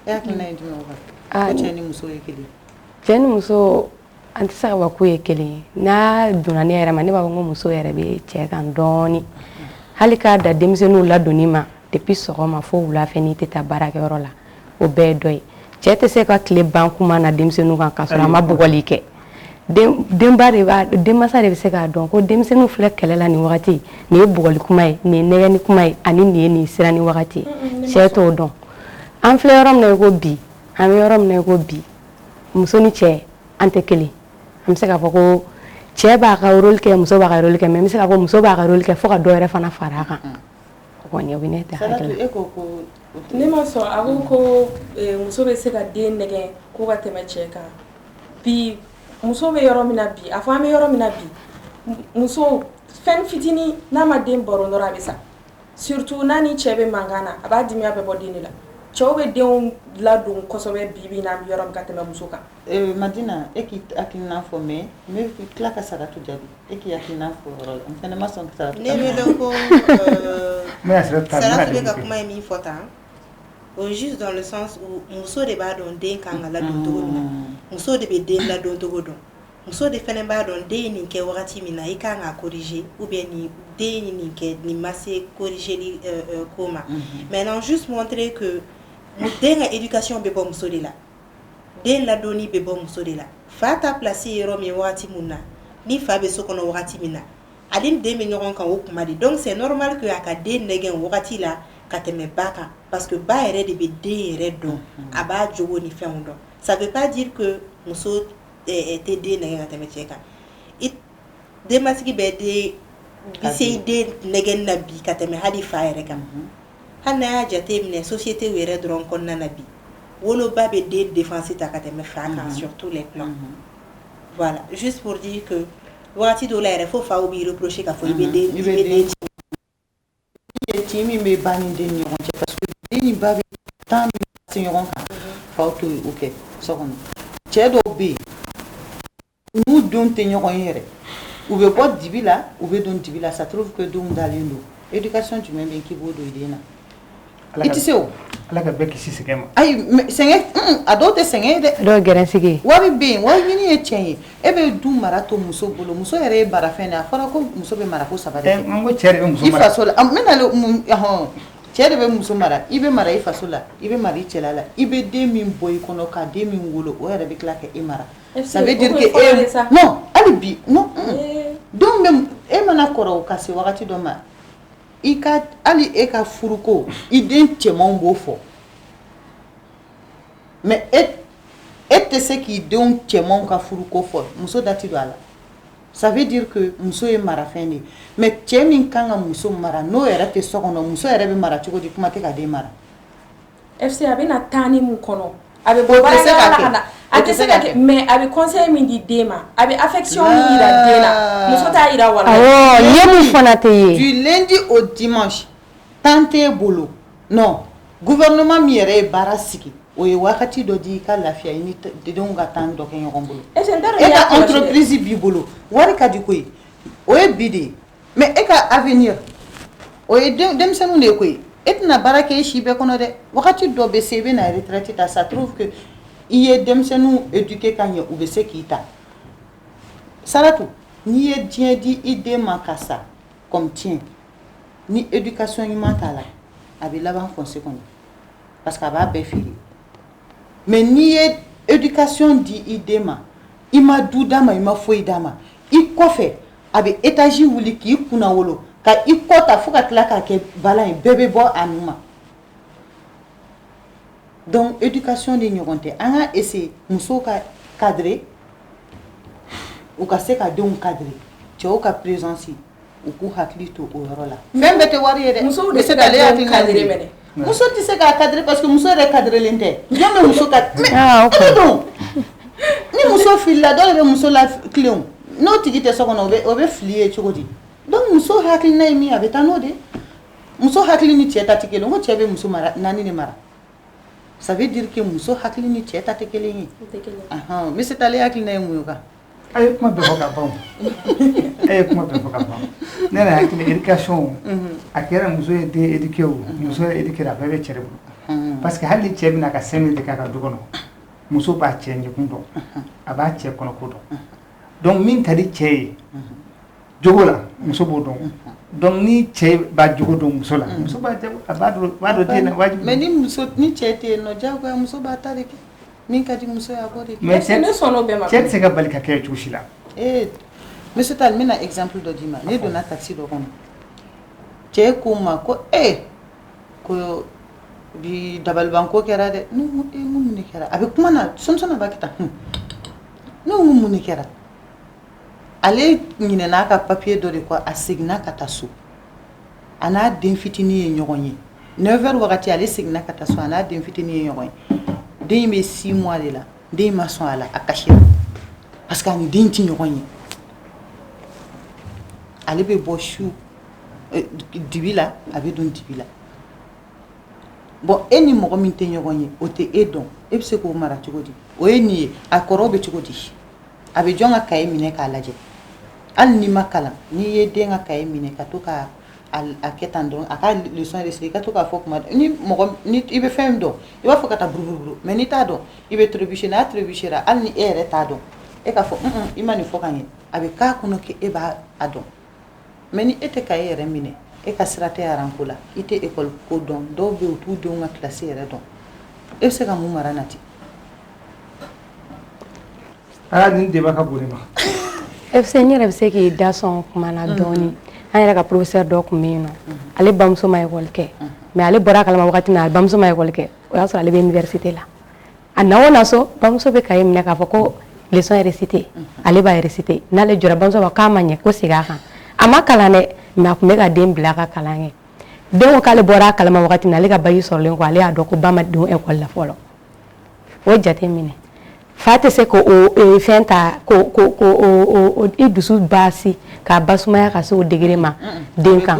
[SPEAKER 1] e hakilina ye jumɛn o kan, ko cɛ ni muso ye kelen?
[SPEAKER 2] Cɛ ni muso, an tɛ se ka fɔ k'u ye kelen ye. N'a donna ne yɛrɛ ma, ne b'a fɔ ko muso yɛrɛ bɛ cɛ kan dɔɔni, hali k'a da denmisɛnninw ladonni ma depuis sɔgɔma fo wula fɛ, n'i tɛ taa baarakɛyɔrɔ la, o bɛɛ ye dɔ ye. Cɛ tɛ se ka tile ban kuma na denmisɛnninw kan k'a sɔrɔ a ma bugɔli kɛ. Denba de b'a, denmansa de bɛ se k'a dɔn ko denmisɛnninw filɛ kɛlɛ la nin wagati, nin ye bugɔli kuma ye, nin ye nɛgɛni kuma ye, ani nin ye nin siran ni wagati ye. Cɛ t'o dɔn. An filɛ yɔrɔ min na i ko bi, an bɛ yɔrɔ min na i ko bi, muso ni cɛ, an tɛ kelen. An bɛ se k'a fɔ ko cɛ b'a ka rôle kɛ, muso b'a ka rôle kɛ, mais n bɛ se k'a fɔ muso b'a ka rôle kɛ fo ka dɔ wɛrɛ fana fara a kan. O kɔni, o bɛ ne ta hakili la.
[SPEAKER 1] E ko ko
[SPEAKER 5] Ne ma sɔn. A ko muso bɛ se ka den nɛgɛ ko ka tɛmɛ cɛ kan. Bi, muso bɛ yɔrɔ min na bi, a fɔ an bɛ yɔrɔ min na bi, muso fɛn fitinin n'a ma den baro dɔrɔn, a bɛ sa. Surtout n'a ni cɛ bɛ mankan na, a b'a dimiya bɛɛ bɔ den de la. Cɛw bɛ denw ladon kosɛbɛ bi bi in na, an bɛ yɔrɔ min, ka tɛmɛ muso kan.
[SPEAKER 1] Madina, e k'i hakilina fɔ, mais n bɛ tila ka Saratu jaabi. E k'i hakilina fɔ o yɔrɔ la, n fana ma sɔn Saratu.
[SPEAKER 4] Ne bɛ dɔn ko Saratu bɛ ka kuma ye min fɔ tan, o juste dans le sens où muso de b'a dɔn den kan ka ladon cogo min na, muso de bɛ den ladon cogo dɔn, muso de fana b'a dɔn den ye nin kɛ wagati min na, i kan k'a corriger, ou bien nin den ye nin kɛ, nin ma se corriger ko ma. Maintenant, juste montrer que den ka éducation bɛ bɔ muso de la, den ladonni bɛ bɔ muso de la. Fa ta place ye yɔrɔ min ye, wagati mun na ni fa bɛ so kɔnɔ, wagati min na ale ni den bɛ ɲɔgɔn kan, o kuma de. Donc c'est normal que a ka den nɛgɛn o wagati la ka tɛmɛ ba kan, parce que ba yɛrɛ de bɛ den yɛrɛ dɔn, a b'a jogo ni fɛnw dɔn. Ça veut pas dire que muso tɛ den nɛgɛn ka tɛmɛ cɛ kan. I denbatigi bɛ den bi se den nɛgɛnni na bi ka tɛmɛ hali fa yɛrɛ kan. Hali n'a y'a jate minɛ, société yɛrɛ dɔrɔn kɔnɔna na bi, woloba bɛ den défense ta ka tɛmɛ fa kan sur tous les plans. Voilà, juste pour dire que wagati dɔw la yɛrɛ, fo faw b'i reprocher k'a fɔ i bɛ den, i bɛ den.
[SPEAKER 1] Tin min bɛ ba ni den ni ɲɔgɔn cɛ, parce que den ni ba bɛ temps min passer ɲɔgɔn kan, faw t'o kɛ so kɔnɔ. Cɛ dɔw bɛ yen, n'u denw tɛ ɲɔgɔn ye yɛrɛ, u bɛ bɔ dibi la, u bɛ don dibi la, ça trouve que denw dalen don. Éducation jumɛn bɛ yen k'i b'o don i den na? I tɛ se o.
[SPEAKER 3] Ala ka bɛɛ kisi sɛgɛn ma.
[SPEAKER 1] Ayi, sɛgɛn, a dɔw tɛ sɛgɛn ye dɛ.
[SPEAKER 2] Dɔw ye gɛrɛnsigi ye.
[SPEAKER 1] Wari bɛ yen, wari ɲini ye tiɲɛ ye. E bɛ du mara to muso bolo, muso yɛrɛ ye marafɛn de ye. A fɔra ko muso bɛ mara ko saba de kɛ.
[SPEAKER 3] N ko cɛ de bɛ muso
[SPEAKER 1] mara. I faso la, n bɛ na hɔn, cɛ de bɛ muso mara. I bɛ mara i faso la, i bɛ mara i cɛla la, i bɛ den min bɔ i kɔnɔ, ka den min wolo, o yɛrɛ bɛ tila ka e mara. Ça veut dire que e, non, hali bi, non, denw bɛ, e mana kɔrɔ ka se wagati dɔ ma, i ka hali e ka furuko, i den cɛmanw b'o fɔ. Mais e tɛ se k'i denw cɛmanw ka furuko fɔ, muso da tɛ don a la. Ça veut dire que muso ye marafɛn de ye. Mais cɛ min kan ka muso mara, n'o yɛrɛ tɛ so kɔnɔ, muso yɛrɛ bɛ mara cogo di? Kuma tɛ ka den mara.
[SPEAKER 5] FC, a bɛna taa ni mun kɔnɔ, a bɛ bɔ baarakɛyɔrɔ la ka na, a tɛ se ka kɛ. Mais a bɛ conseil min di den ma, a bɛ affection min jira den na, muso t'a jira walahi.
[SPEAKER 2] Awɔ, ɲɛ mun fana tɛ ye.
[SPEAKER 1] Du lundi au dimanche, temps t'e bolo. Non, gouvernement min yɛrɛ ye baara sigi, o ye wagati dɔ di i ka lafiya, i ni denw ka temps dɔ kɛ ɲɔgɔn bolo.
[SPEAKER 5] E
[SPEAKER 1] ka entreprise b'i bolo, wari ka di koyi, o ye bi de ye. Mais e ka avenir, o ye denmisɛnninw de ye koyi. E tɛna baara kɛ i si bɛɛ kɔnɔ dɛ. Wagati dɔ bɛ se, i bɛ na retraite ta, ça trouve que i ye denmisɛnninw éduquer ka ɲɛ, u bɛ se k'i ta. Saratu, n'i ye diɲɛ di i den ma ka sa comme tiɲɛ, ni éducation ɲuman t'a la, a bɛ laban fossé kɔnɔ, parce que a b'a bɛɛ feere. Mais n'i ye éducation di i den ma, i ma du d'a ma, i ma foyi d'a ma, i kɔfɛ a bɛ étage wuli k'i kunna wolo, ka i kɔ ta fo ka tila k'a kɛ balan ye, bɛɛ bɛ bɔ a nu ma. Donc éducation de ɲɔgɔn tɛ. An ka essayer musow ka cadrer, u ka se ka denw cadrer, cɛw ka présence, u k'u hakili to o yɔrɔ la. Fɛn bɛɛ tɛ wari ye dɛ.
[SPEAKER 5] Musow de se ka denw cadrer mɛnɛ.
[SPEAKER 1] Muso tɛ se k'a cadrer, parce que muso yɛrɛ cadrelen tɛ. Jɔn bɛ muso ka, mais e don, ni muso filila, dɔ de bɛ muso la tilen. N'o tigi tɛ so kɔnɔ, o bɛ fili ye cogo di? Donc muso hakilina ye min ye, a bɛ taa n'o de ye. Muso hakili ni cɛ ta tɛ kelen. Ko cɛ bɛ muso mara naani de mara, ça veut dire que muso hakili ni cɛ ta tɛ kelen ye. Monsieur Tall, hakilina ye mun ye o kan?
[SPEAKER 3] A ye kuma bɛɛ fɔ ka ban, e ye kuma bɛɛ fɔ ka ban. Ne yɛrɛ hakili, éducation, a kɛra muso ye den éduquer o, muso ye éduquer, a bɛɛ bɛ cɛ de bolo. Parce que hali ni cɛ bɛna ka 5 minutes k'a ka du kɔnɔ, muso b'a cɛ ɲɛkun dɔn, a b'a cɛ kɔnɔko dɔn. Donc min ka di cɛ ye jogo la, muso b'o dɔn. Donc ni cɛ b'a jogo dɔn muso la, muso b'a a b'a dɔn, b'a dɔn den na wajibi.
[SPEAKER 1] Mais ni muso, ni cɛ tɛ yen nɔ, diyagoya muso b'a ta de kɛ. Min ka di muso ye, a b'o de kɛ.
[SPEAKER 3] Mais cɛ
[SPEAKER 5] ne sɔnn'o bɛɛ ma.
[SPEAKER 3] Cɛ tɛ se ka bali ka kɛ cogo si la.
[SPEAKER 1] Ee, monsieur Tall, n bɛna exemple dɔ d'i ma. Ne donna taxi dɔ kɔnɔ, cɛ ko n ma ko ee, ko bi dabalibanko kɛra dɛ. Ne ko ee, n ko mun de kɛra? A bɛ kuma na sɔni sɔni, a b'a kɛ tan. Ne ko mun de kɛra? Ale ɲinɛna a ka papier dɔ de kɔ, a seginna ka taa so, a n'a den fitinin ye ɲɔgɔn ye. 9 heures wagati, ale seginna ka taa so, a n'a den fitinin ye ɲɔgɔn ye. Den bɛ 6 mois de la. Den ma sɔn a la, a kasira, parce que a ni den tɛ ɲɔgɔn ye. Ale bɛ bɔ su dibi la, a bɛ don dibi la. Bon, e ni mɔgɔ min tɛ ɲɔgɔn ye, o tɛ e dɔn, e bɛ se k'o mara cogo di? O ye nin ye, a kɔrɔ bɛ cogo di? A bɛ jɔn ka cahier minɛ k'a lajɛ? Hali n'i ma kalan, n'i ye den ka cahier minɛ ka to ka a kɛ tan dɔrɔn, a ka leçon réciter, i ka to k'a fɔ kuma, ni mɔgɔ ni i bɛ fɛn dɔn, i b'a fɔ ka taa buruburu. Mais n'i t'a dɔn, i bɛ trébucher. N'a trébucher, hali ni e yɛrɛ t'a dɔn, e k'a fɔ i ma nin fɔ ka ɲɛ, a bɛ k'a kɔnɔ k'e e b'a a dɔn. Mais ni e tɛ cahier yɛrɛ minɛ, e ka sira tɛ rang ko la, i tɛ école ko dɔn, dɔw bɛ yen, u t'u denw ka classe yɛrɛ dɔn, e bɛ se ka mun mara nati?
[SPEAKER 3] Aa, nin débat ka bon ne ma.
[SPEAKER 2] FC, n yɛrɛ bɛ se k'i da sɔn kuma na dɔɔni. An yɛrɛ ka professeur dɔ tun bɛ yen nɔ, ale bamuso ma école kɛ, mais ale bɔra a kalama wagati min na a bamuso ma école kɛ, o y'a sɔrɔ ale bɛ université la. A na o na so, bamuso bɛ cahier minɛ k'a fɔ ko leçon réciter, ale b'a réciter. N'ale jɔra, bamuso b'a fɔ k'a ma ɲɛ, ko segin a kan. A ma kalan dɛ, mais a tun bɛ ka den bila a ka kalan kɛ. Den ko k'ale bɔra a kalama wagati min na, ale ka bac sɔrɔlen kɔ, ale y'a dɔn ko ba ma don école la fɔlɔ. O jate minɛ, fa tɛ se k'o fɛn ta ko i dusu baasi k'a basumaya ka se o degré ma den kan.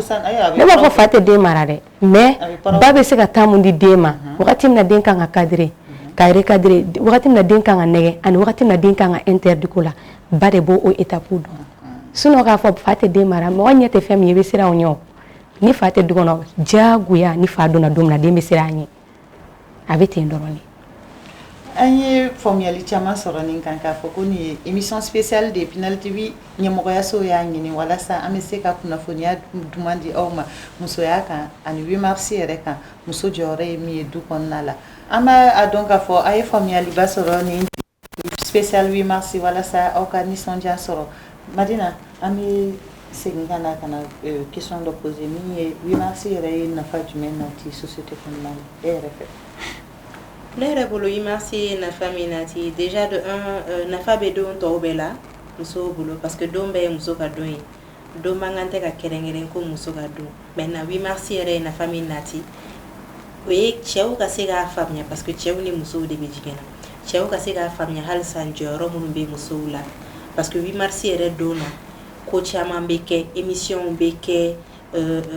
[SPEAKER 2] Ne b'a fɔ fa tɛ den mara dɛ, mais ba bɛ se ka temps mun di den ma, wagati min na den kan ka cadrer, ka recadrer, wagati min na den kan ka nɛgɛ, ani wagati min na den kan ka interdit ko la, ba de b'o o étape dɔn. Sinon k'a fɔ fa tɛ den mara, mɔgɔ ɲɛ tɛ fɛn min ye, i bɛ siran o ɲɛ. O Ni fa tɛ du kɔnɔ, diyagoya ni fa donna don min na, den bɛ siran a ɲɛ, a bɛ ten dɔrɔn de.
[SPEAKER 1] An ye faamuyali caman sɔrɔ nin kan, k'a fɔ ko nin ye émission spéciale de Pinel TV ɲɛmɔgɔyaso y'a ɲini walasa an bɛ se ka kunnafoniya duman di aw ma musoya kan ani 8 mars yɛrɛ kan, muso jɔyɔrɔ ye min ye du kɔnɔna la. An b'a dɔn k'a fɔ a ye faamuyaliba sɔrɔ nin spécial 8 mars walasa aw ka nisɔndiya sɔrɔ. Madina, an bɛ segin ka na ka na question dɔ poser min ye: 8 mars yɛrɛ ye nafa jumɛn nati société kɔnɔna la, e yɛrɛ fɛ?
[SPEAKER 4] Ne yɛrɛ bolo, 8 mars ye nafa min nati, déjà de un, nafa bɛ don tɔw bɛɛ la musow bolo, parce que don bɛɛ ye muso ka don ye. Don man kan tɛ ka kɛrɛnkɛrɛn ko muso ka don. Maintenant, 8 mars yɛrɛ ye nafa min nati, o ye cɛw ka se k'a faamuya, parce que cɛw ni musow de bɛ jigin na, cɛw ka se k'a faamuya halisa jɔyɔrɔ minnu bɛ musow la, parce que 8 mars yɛrɛ don na, ko caman bɛ kɛ, émission bɛ kɛ,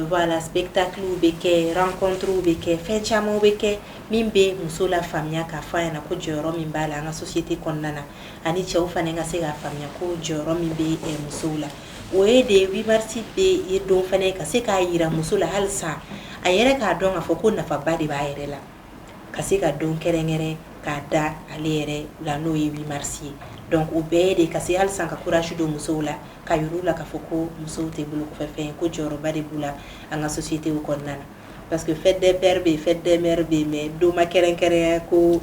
[SPEAKER 4] voilà, spectacle bɛ kɛ, rencontre bɛ kɛ, fɛn caman bɛ kɛ min bɛ muso la faamuya k'a fɔ a ɲɛna ko jɔyɔrɔ min b'a la an ka société kɔnɔna na, ani cɛw fana ka se k'a faamuya ko jɔyɔrɔ min bɛ musow la. O ye de 8 mars bɛ ye don fana ka se k'a yira muso la halisa a yɛrɛ k'a dɔn k'a fɔ ko nafaba de b'a yɛrɛ la, ka se ka don kɛrɛnkɛrɛn k'a da ale yɛrɛ la, n'o ye 8 mars ye. Donc o bɛɛ ye de ka se halisa ka courage don musow la, ka yir'u la k'a fɔ ko musow tɛ bolo kɔfɛ fɛn ye, ko jɔyɔrɔba de b'u la an ka société kɔnɔna na, parce que fête des pères bɛ yen, fête des mères bɛ yen, mais don ma kɛrɛnkɛrɛnya ko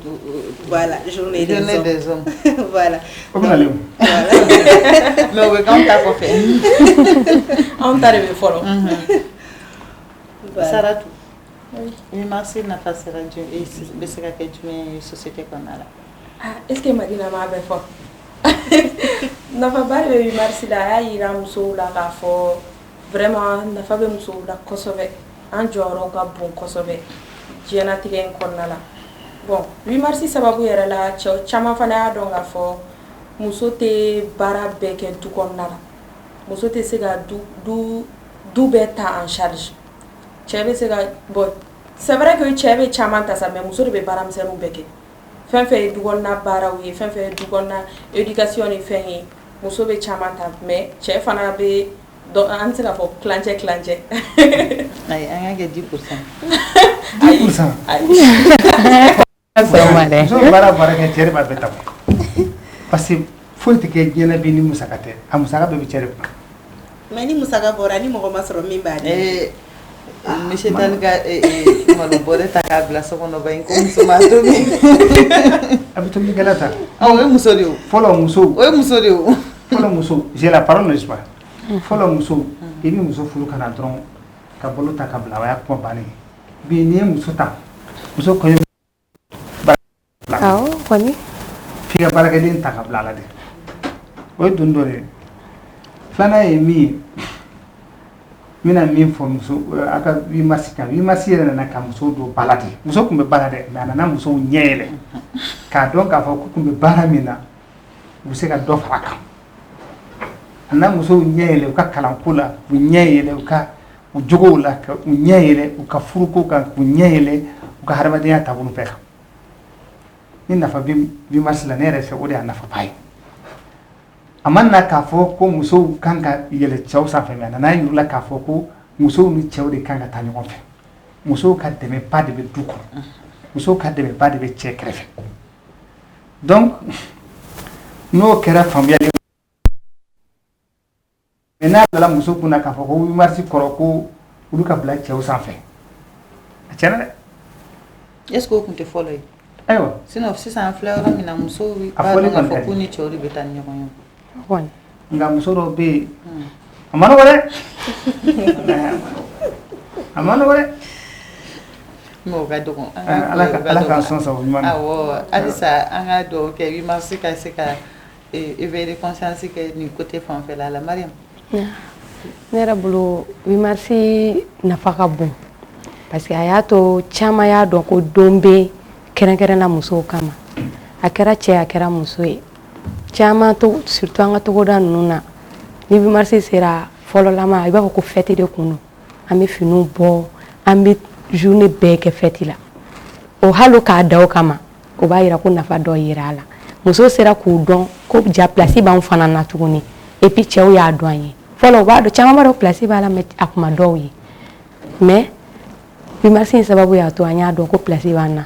[SPEAKER 4] voilà, journée des
[SPEAKER 1] Journée
[SPEAKER 4] hommes.
[SPEAKER 1] des hommes.
[SPEAKER 4] Voilà.
[SPEAKER 3] O bɛ nalen o.
[SPEAKER 4] Voilà.
[SPEAKER 1] Mais o bɛ k'anw ta kɔfɛ.
[SPEAKER 5] Anw ta de bɛ fɔlɔ.
[SPEAKER 4] Voilà.
[SPEAKER 1] Saratu, 8 mars nafa sera bɛ se ka kɛ jumɛn ye société kɔnɔna la?
[SPEAKER 5] Ah, est ce que Madina m'a bɛɛ fɔ? Nafaba de bɛ 8 mars la. A y'a yira musow la k'a fɔ vraiment nafa bɛ musow la kosɛbɛ, an jɔyɔrɔ ka bon kosɛbɛ diɲɛnatigɛ in kɔnɔna la. Bon, 8 mars sababu yɛrɛ la, cɛw caman fana y'a dɔn k'a fɔ muso tɛ baara bɛɛ kɛ du kɔnɔna la, muso tɛ se ka du du du bɛɛ ta en charge. Cɛ bɛ se ka, bon, c'est vrai que cɛ bɛ caman ta sa, mais muso de bɛ baara misɛnninw bɛɛ kɛ. Fɛn fɛn ye du kɔnɔna baaraw ye, fɛn fɛn ye du kɔnɔna éducation ni fɛn ye, muso bɛ caman ta, mais cɛ fana bɛ dɔ, an bɛ se k'a fɔ tilancɛ tilancɛ.
[SPEAKER 1] Ayi, an k'a kɛ 10%.
[SPEAKER 3] 10%?
[SPEAKER 5] Ayi.
[SPEAKER 2] Sɔgɔma dɛ.
[SPEAKER 3] Muso bɛ baara baara kɛ, cɛ de b'a bɛɛ ta, parce que foyi tɛ kɛ diɲɛ na bi ni musaka tɛ. A musaka bɛɛ bɛ cɛ de kunna.
[SPEAKER 4] Mais ni musaka bɔra, ni mɔgɔ ma sɔrɔ min b'a di.
[SPEAKER 1] Monsieur Tall ka malo bɔrɛ ta k'a bila so kɔnɔ ba in ko muso ma tobi.
[SPEAKER 3] A bɛ tobilikɛla ta.
[SPEAKER 1] Ah, o ye muso de ye o.
[SPEAKER 3] Fɔlɔ musow.
[SPEAKER 1] O ye muso de ye o.
[SPEAKER 3] Fɔlɔ musow, j'ai la parole, n'est-ce pas? Fɔlɔ musow, i bɛ muso furu ka na dɔrɔn ka balo ta ka bila, o y'a kuma bannen ye. Bi, n'i ye muso ta, muso kɔɲɔ
[SPEAKER 2] Awɔ kɔni.
[SPEAKER 3] f'i ka baarakɛden ta ka bila a la de. O ye doni dɔ de ye. Filanan ye min ye, n bɛna min fɔ muso a ka 8 mars kan, 8 mars yɛrɛ nana ka musow don ba la de. Muso tun bɛ ba la dɛ, mais a nana musow ɲɛ yɛlɛ k'a dɔn k'a fɔ k'u tun bɛ baara min na, u bɛ se ka dɔ fara a kan. A nana musow ɲɛ yɛlɛ u ka kalanko la, u ɲɛ yɛlɛ u ka u jogow la, ka u ɲɛ yɛlɛ u ka furuko kan, k'u ɲɛ yɛlɛ u ka hadamadenya taabolo bɛɛ kan. Ni nafa bɛ 8 mars la, ne yɛrɛ fɛ, o de y'a nafaba ye. A ma na k'a fɔ ko musow kan ka yɛlɛ cɛw sanfɛ, mais a nana yir'u la k'a fɔ ko musow ni cɛw de kan ka taa ɲɔgɔn fɛ. Musow ka dɛmɛba de bɛ du kɔnɔ, musow ka dɛmɛba de bɛ cɛ kɛrɛfɛ. Donc n'o kɛra faamuyali, mais n'a bilala muso kunna k'a fɔ ko 8 mars kɔrɔ ko olu ka bila cɛw sanfɛ, a tiɲɛna dɛ.
[SPEAKER 1] Est ce que o tun tɛ fɔlɔ ye?
[SPEAKER 3] Ayiwa.
[SPEAKER 1] Sinon sisan an filɛ yɔrɔ min na, musow
[SPEAKER 3] A
[SPEAKER 1] b'a
[SPEAKER 3] fɔli
[SPEAKER 1] dɔn k'a
[SPEAKER 3] kɔni
[SPEAKER 1] fɔ
[SPEAKER 3] ka di.
[SPEAKER 1] k'u ni cɛw de bɛ taa ni ɲɔgɔn ye.
[SPEAKER 2] Kɔni.
[SPEAKER 3] Nka muso dɔw bɛ yen, a ma nɔgɔ dɛ, a ma nɔgɔ dɛ.
[SPEAKER 1] Mais o ka dɔgɔn.
[SPEAKER 3] Ala k'an sɔn sago ɲuman na.
[SPEAKER 1] Awɔ, halisa an ka dugawu kɛ 8 mars ka se ka éveil de conscience kɛ nin côté fanfɛla la. Mariam?
[SPEAKER 2] Ne yɛrɛ bolo, 8 mars nafa ka bon, parce que a y'a to caman y'a dɔn ko don bɛ kɛrɛnkɛrɛnna musow kama. A kɛra cɛ, a kɛra muso ye, caman to, surtout an ka togoda ninnu na, ni 8 mars sera, fɔlɔlama i b'a fɔ ko fête de kun don. An bɛ finiw bɔ, an bɛ journée bɛɛ kɛ fête la. O hali k'a da o kama, o b'a yira ko nafa dɔ yera a la. Muso sera k'u dɔn ko ja place b'anw fana na tuguni. Et puis cɛw y'a dɔn an ye. Fɔlɔ u b'a dɔn, caman b'a dɔn place b'a la, mais a kuma dɔw ye. Mais 8 mars in sababu y'a to an y'a dɔn ko place b'an na,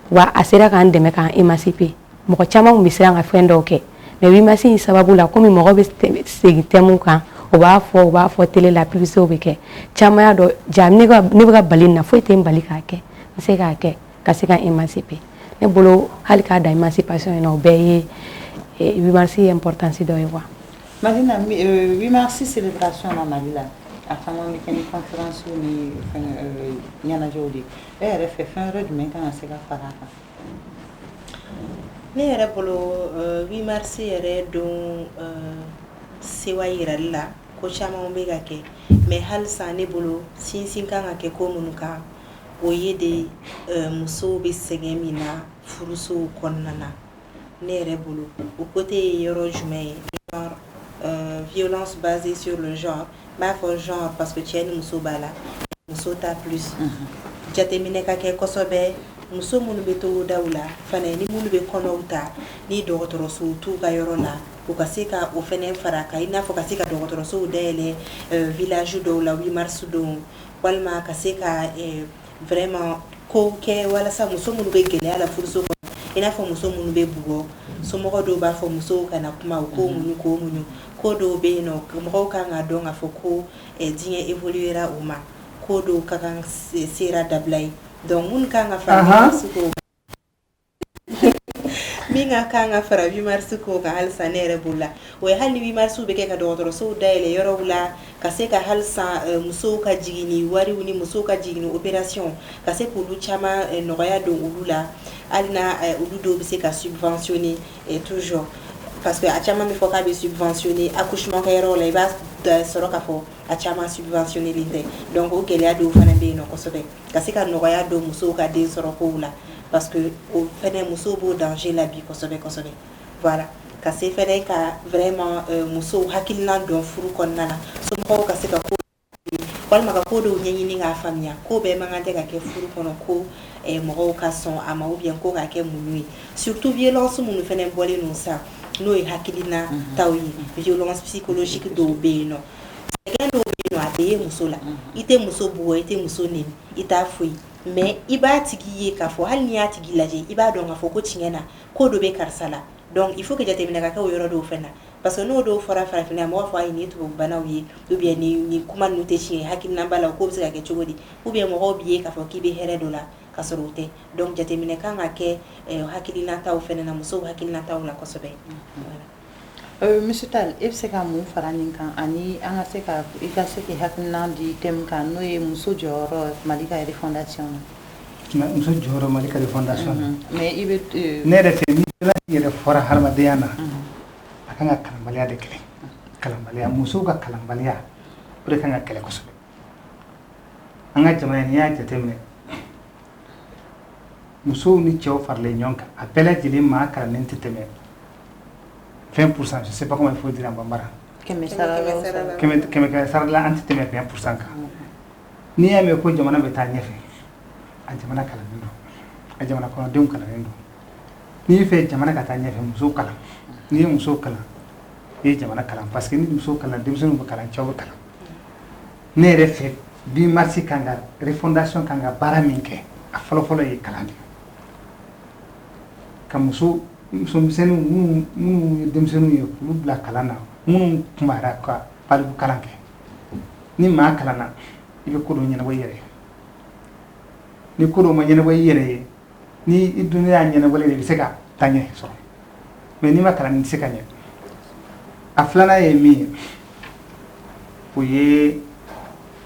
[SPEAKER 2] wa a sera k'an dɛmɛ k'an émanciper. Mɔgɔ caman tun bɛ siran ka fɛn dɔw kɛ, mais 8 mars in sababu la, komi mɔgɔ bɛ segin thème kan, u b'a fɔ télé la, publicité bɛ kɛ, caman y'a dɔn ja ne bɛ ka bali nin na, foyi tɛ n bali k'a kɛ, n bɛ se k'a kɛ ka se ka émanciper. Ne bolo, hali k'a dan émancipation in na, o bɛɛ ye 8 mars ye importance dɔ ye quoi.
[SPEAKER 1] Madina, 8 mars célébration na Mali la, a caman bɛ kɛ ni conférence ni fɛn ɲɛnajɛw de ye. E yɛrɛ fɛ, fɛn wɛrɛ jumɛn kan ka se ka fara a kan?
[SPEAKER 4] Ne yɛrɛ bolo, 8 mars yɛrɛ don sewa yirali la, ko caman bɛ ka kɛ, mais halisa ne bolo, sinsin kan ka kɛ ko minnu kan, o ye de musow bɛ sɛgɛn min na furusow kɔnɔna na. Ne yɛrɛ bolo, o côté ye yɔrɔ jumɛn ye? Genre violence basée sur le genre. N b'a fɔ genre parce que cɛ ni muso b'a la, muso ta plus. Jateminɛ ka kɛ kosɛbɛ, muso minnu bɛ togodaw la fana ni minnu bɛ kɔnɔw ta, ni dɔgɔtɔrɔsow t'u ka yɔrɔ la, u ka se ka o fana fara kan, i n'a fɔ ka se ka dɔgɔtɔrɔsow dayɛlɛ village dɔw la 8 mars don, walima ka se ka vraiment kow kɛ walasa muso minnu bɛ gɛlɛya la furuso kɔnɔ, i n'a fɔ muso minnu bɛ bugɔ, somɔgɔ dɔw b'a fɔ musow kana kuma, u k'o muɲu, k'o muɲu. Ko dɔw bɛ yen nɔ, mɔgɔw kan ka dɔn k'a fɔ ko diɲɛ évoluera, o ma ko dɔw ka kan sera dabila ye. Donc minnu kan ka fara 8 mars ko min ka kan ka fara 8 mars ko kan halisa, ne yɛrɛ bolo la, o ye hali ni 8 mars bɛ kɛ ka dɔgɔtɔrɔsow dayɛlɛ yɔrɔw la, ka se ka halisa musow ka jiginni wariw ni musow ka jiginni opération, ka se k'olu caman nɔgɔya don olu la, hali na olu dɔw bɛ se ka subventionner toujours, parce que a caman bɛ fɔ k'a bɛ subventionner accouchement kɛyɔrɔw la, i b'a sɔrɔ k'a fɔ a caman subventionner tɛ. Donc o gɛlɛya dɔw fana bɛ yen nɔ kosɛbɛ, ka se ka nɔgɔya don musow ka den sɔrɔ kow la, parce que o fɛnɛ musow b'o danger la bi kosɛbɛ kosɛbɛ. Voilà, ka se fɛnɛ ka vraiment musow hakilina dɔn furu kɔnɔna na, somɔgɔw ka se ka ko walima ka ko dɔw ɲɛɲini k'a faamuya, ko bɛɛ man kan tɛ ka kɛ furu kɔnɔ, ko mɔgɔw ka sɔn a ma, ou bien ko k'a kɛ muɲu ye, surtout violence minnu fɛnɛ bɔlen don sisan, n'o ye hakilina taw ye, violence psychologique dɔw bɛ yen nɔ, sɛgɛn dɔw bɛ yen nɔ, a tɛ ye muso la, i tɛ muso bugɔ, i tɛ muso neni, i t'a foyi, mais i b'a tigi ye k'a fɔ, hali n'i y'a tigi lajɛ, i b'a dɔn k'a fɔ ko tiɲɛ na ko dɔ bɛ karisa la. Donc il faut que jateminɛ ka kɛ o yɔrɔ dɔw fɛnɛ na, parce que n'o dɔw fɔra farafinna, mɔgɔw b'a fɔ ayi, nin ye tubabubanaw ye, ou bien nin kuma ninnu tɛ tiɲɛ ye, hakilina b'a la, ko bɛ se ka kɛ cogo di, ou bien mɔgɔw b'i ye k'a fɔ k'i bɛ hɛrɛ dɔ la ka sɔrɔ o tɛ. Donc jateminɛ kan ka kɛ hakilinataw fɛnɛ na, musow hakilinataw la kosɛbɛ. Voilà.
[SPEAKER 1] Monsieur Tall, e bɛ se ka mun fara nin kan, ani an ka se ka i ka se k'i hakilina di thème kan, n'o ye muso jɔyɔrɔ Mali ka refondation
[SPEAKER 3] na? Muso jɔyɔrɔ Mali ka refondation na.
[SPEAKER 1] Mais i bɛ
[SPEAKER 3] Ne yɛrɛ fɛ, ni violence yɛrɛ fɔra hadamadenya na, a kan ka kalanbaliya de kɛlɛ. Kalanbaliya, musow ka kalanbaliya, o de kan ka kɛlɛ kosɛbɛ. An ka jamana, n'i y'a jateminɛ, musow ni cɛw faralen ɲɔgɔn kan, a bɛɛ lajɛlen maa kalannen tɛ tɛmɛ 20%, je sais pas comment il faut dire en bambara.
[SPEAKER 1] Kɛmɛ sara la o sara.
[SPEAKER 3] Kɛmɛ kɛmɛ sara la, an tɛ tɛmɛ 20% kan. N'i y'a mɛn ko jamana bɛ taa ɲɛfɛ, a jamana kalannen don, a jamana kɔnɔdenw kalannen don. N'i fɛ jamana ka taa ɲɛfɛ, musow kalan. N'i ye musow kalan, i ye jamana kalan, parce que ni musow kalan, denmisɛnninw bɛ kalan, cɛw bɛ kalan. Ne yɛrɛ fɛ, 8 mars kan ka refondation kan ka baara min kɛ, a fɔlɔfɔlɔ ye kalan de ye, ka muso musomisɛnninw minnu ye denmisɛnninw ye, k'olu bila kalan na, minnu kunbayara ka baliku kalan kɛ. Ni maa kalanna, i bɛ ko dɔ ɲɛnabɔ i yɛrɛ ye. Ni ko dɔ ma ɲɛnabɔ i yɛrɛ ye, ni i dun y'a ɲɛnabɔlen, i bɛ se ka taa ɲɛ sɔrɔ, mais n'i ma kalan, i tɛ se ka ɲɛ. A filanan ye min ye, o ye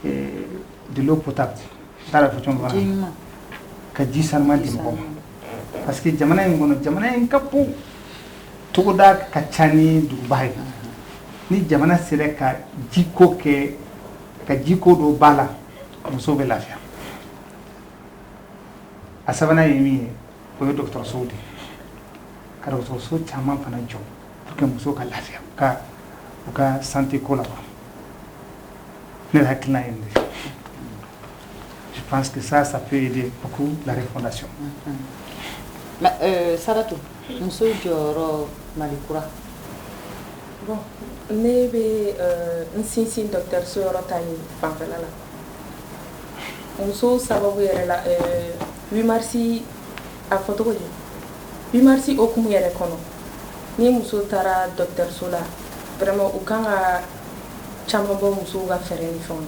[SPEAKER 3] de l'eau potable, n t'a dɔn fɔ cogo min na, ka ji sanuman di mɔgɔw ma, parce que jamana in kɔnɔ, jamana in ka bon, togoda ka ca ni duguba ye. Ni jamana sera ka jiko kɛ, ka jiko dɔ ba la, musow bɛ lafiya. A sabanan ye min ye, o ye dɔgɔtɔrɔsow de ye, ka dɔgɔtɔrɔso caman fana jɔ pour que musow ka lafiya u ka santé ko la quoi. Ne yɛrɛ hakilina ye nin de ye. Je pense que ça peut aider beaucoup la refondation.
[SPEAKER 1] Mais, Saratu, muso jɔyɔrɔ Mali kura.
[SPEAKER 5] Bon, ne bɛ n sinsin dɔgɔtɔrɔso yɔrɔ ta in fanfɛla la. Musow sababu yɛrɛ la, 8 mars a fɔ cogo di, 8 mars hokumu yɛrɛ kɔnɔ, ni muso taara dɔgɔtɔrɔso la, vraiment u kan ka caman bɔ musow ka fɛɛrɛ ni fɛnw na,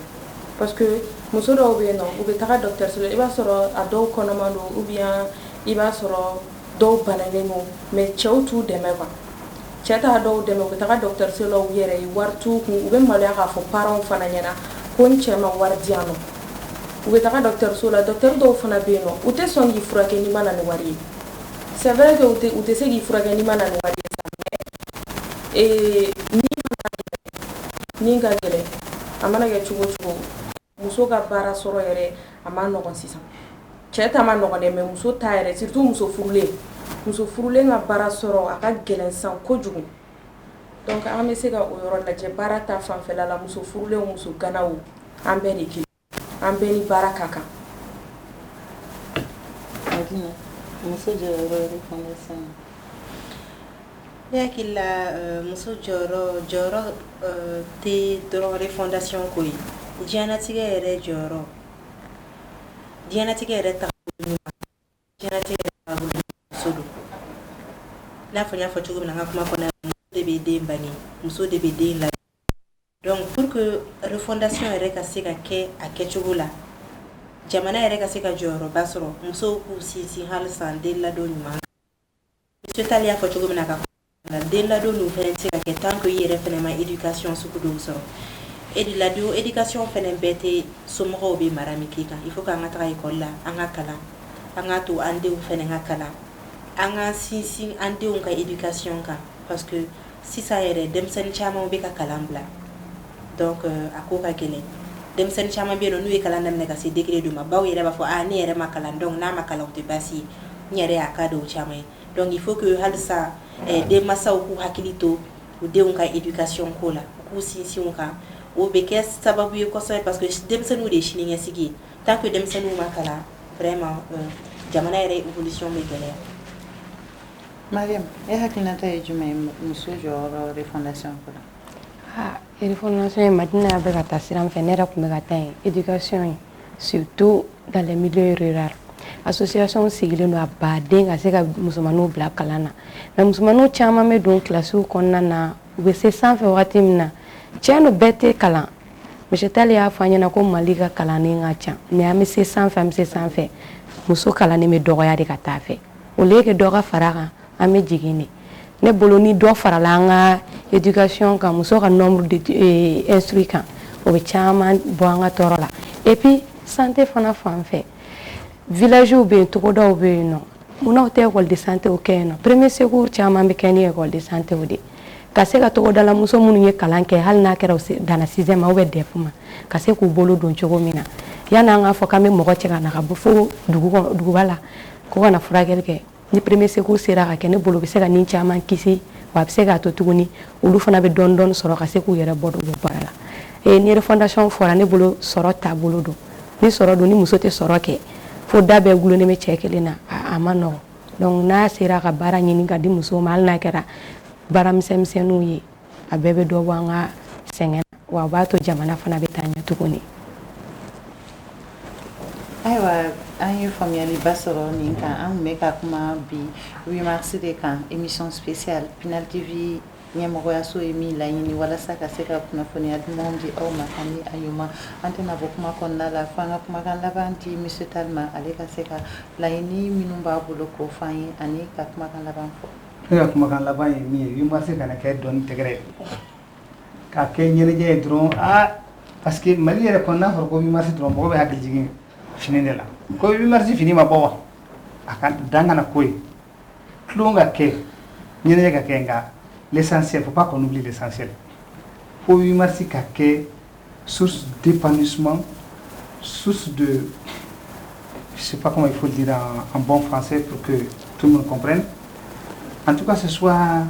[SPEAKER 5] parce que muso dɔw bɛ yen nɔ, u bɛ taga dɔgɔtɔrɔso la, i b'a sɔrɔ a dɔw kɔnɔman don, ou bien i b'a sɔrɔ dɔw bananen don, mais cɛw t'u dɛmɛ quoi. Cɛ t'a dɔw dɛmɛ, u bɛ taga dɔgɔtɔrɔso la u yɛrɛ ye, wari t'u kun, u bɛ maloya k'a fɔ parents fana ɲɛna ko n cɛ ma wari di yan nɔ. U bɛ taga dɔgɔtɔrɔso la, docteur dɔw fana bɛ yen nɔ, u tɛ sɔn k'i furakɛ n'i ma na ni wari ye. C'est vrai que u tɛ se k'i furakɛ n'i ma na ni wari ye sa, mais ni ka gɛlɛn, a mana kɛ cogo o cogo, muso ka baara sɔrɔ yɛrɛ a ma nɔgɔn sisan. Cɛ ta ma nɔgɔn dɛ, mais muso ta yɛrɛ, surtout muso furulen, muso furulen ka baara sɔrɔ a ka gɛlɛn sisan kojugu. Donc an bɛ se ka o yɔrɔ lajɛ baara ta fanfɛla la. Muso furulen, muso ganaw, an bɛɛ de kelen, an bɛɛ ni baara ka kan.
[SPEAKER 1] Madina, muso jɔyɔrɔ refondation?
[SPEAKER 4] Ne hakili la, muso jɔyɔrɔ tɛ dɔrɔn refondation ko ye. Diɲɛlatigɛ yɛrɛ jɔyɔrɔ, diɲɛlatigɛ yɛrɛ taabolo ɲuman, diɲɛlatigɛ yɛrɛ taabolo muso don. I n'a fɔ n y'a fɔ cogo min na n ka kuma kɔnɔna na, muso de bɛ den bange, muso de bɛ den ladon. Donc pour que refondation yɛrɛ ka se ka kɛ a kɛcogo la, jamana yɛrɛ ka se ka jɔyɔrɔba sɔrɔ, musow k'u sinsin halisa den ladon ɲuman. Monsieur Tall y'a fɔ cogo min na ka den ladon dun fɛnɛ tɛ se ka kɛ tant que i yɛrɛ fɛnɛ ma éducation sugu dɔw sɔrɔ. E de ladon, éducation fɛnɛ bɛɛ tɛ somɔgɔw bɛ mara min k'i kan. Il faut que an ka taga école la, an ka kalan, an ka to an denw fɛnɛ ka kalan, an ka sinsin an denw ka éducation kan, parce que sisan yɛrɛ denmisɛnnin caman bɛ ka kalan bila. Donc a ko ka gɛlɛn. Denmisɛnnin caman bɛ yen nɔ, n'u ye kalan daminɛ ka se degré dɔ ma, baw yɛrɛ b'a fɔ: "A, ne yɛrɛ ma kalan, donc n'a ma kalan, o tɛ baasi ye." N yɛrɛ y'a cas dɔw caman ye. Donc il faut que halisa denmansaw k'u hakili to u denw ka éducation ko la, u k'u sinsin o kan. O bɛ kɛ sababu ye kosɛbɛ, parce que denmisɛnninw de ye siniɲɛsigi ye. Tant que denmisɛnninw ma kalan, vraiment jamana yɛrɛ évolution bɛ gɛlɛya.
[SPEAKER 1] Mariam, e hakilinata ye jumɛn ye muso jɔyɔrɔ refondation ko la?
[SPEAKER 2] Ah, refondation ye, Madina bɛ ka taa sira min fɛ, ne yɛrɛ tun bɛ ka taa yen. Éducation ye, surtout dans les milieux ruraux, association sigilen don a baden ka se ka musomaninw bila kalan na, mais musomaninw caman bɛ don kilasiw kɔnɔna na, u bɛ se sanfɛ wagati min na, tiɲɛ don, bɛɛ tɛ kalan. Monsieur Tall y'a fɔ an ɲɛna ko Mali ka kalannen ka ca, mais an bɛ se sanfɛ, an bɛ se sanfɛ, muso kalannen bɛ dɔgɔya de ka taa fɛ. Au lieu que dɔ ka fara a kan, an bɛ jigin de. Ne bolo, ni dɔ farala an ka éducation kan, muso ka nombre de instruits kan, o bɛ caman bɔ an ka tɔɔrɔ la. Et puis santé fana fan fɛ, village bɛ yen, togodaw bɛ yen nɔ, munna u tɛ école de santé kɛ yen nɔ? Premier secours caman bɛ kɛ ni école de santé de, ka se ka togodala muso minnu ye kalan kɛ, hali n'a kɛra u danna sixième ma ou bien DEF ma, ka se k'u bolo don cogo min na, yanni an k'a fɔ k'an bɛ mɔgɔ cɛ ka na ka bɔ fo dugu kɔnɔ, duguba la, ko ka na furakɛli kɛ. Ni premier secours sera ka kɛ, ne bolo, u bɛ se ka nin caman kisi, wa a bɛ se k'a to tuguni olu fana bɛ dɔɔni dɔɔni sɔrɔ ka se k'u yɛrɛ bɔ baara la. Ni refondation fɔra, ne bolo, sɔrɔ taabolo don. Ni sɔrɔ don, ni muso tɛ sɔrɔ kɛ, fo da bɛɛ gulonnen bɛ cɛ kelen na, a ma nɔgɔn. Donc n'a sera ka baara ɲini ka di musow ma, hali n'a kɛra baara misɛnmisɛnninw ye, a bɛɛ bɛ dɔ bɔ an ka sɛgɛn na, wa a b'a to jamana fana bɛ taa ɲɛ tuguni.
[SPEAKER 1] Ayiwa, an ye faamuyaliba sɔrɔ nin kan. An tun bɛ ka kuma bi 8 mars de kan, émission spéciale Pinal TV ɲɛmɔgɔyaso ye min laɲini walasa ka se ka kunnafoniya dumanw di aw ma ani a ɲuman. An tɛna bɔ kuma kɔnɔna la fo an ka kumakan laban di monsieur Tall ma, ale ka se ka laɲini minnu b'a bolo k'o fɔ an ye ani ka kumakan laban fɔ.
[SPEAKER 3] Ne ka kumakan laban ye min ye, 8 mars kana kɛ dɔɔni tɛgɛrɛ ye, k'a kɛ ɲɛnajɛ ye dɔrɔn. Aa, parce que Mali yɛrɛ kɔnɔ, n'a fɔra ko 8 mars dɔrɔn, mɔgɔ bɛ hakili jigin fini de la, ko 8 mars fini ma bɔ wa. A ka dan kana ko ye, tulon ka kɛ, ɲɛnajɛ ka kɛ, nka l'essentiel, faut pas qu'on oublie l'essentiel. Fo 8 mars ka kɛ source d'épanouissement, source de, je sais pas comment il faut le dire en bon français pour que tout le monde comprenne, en tout cas ce soit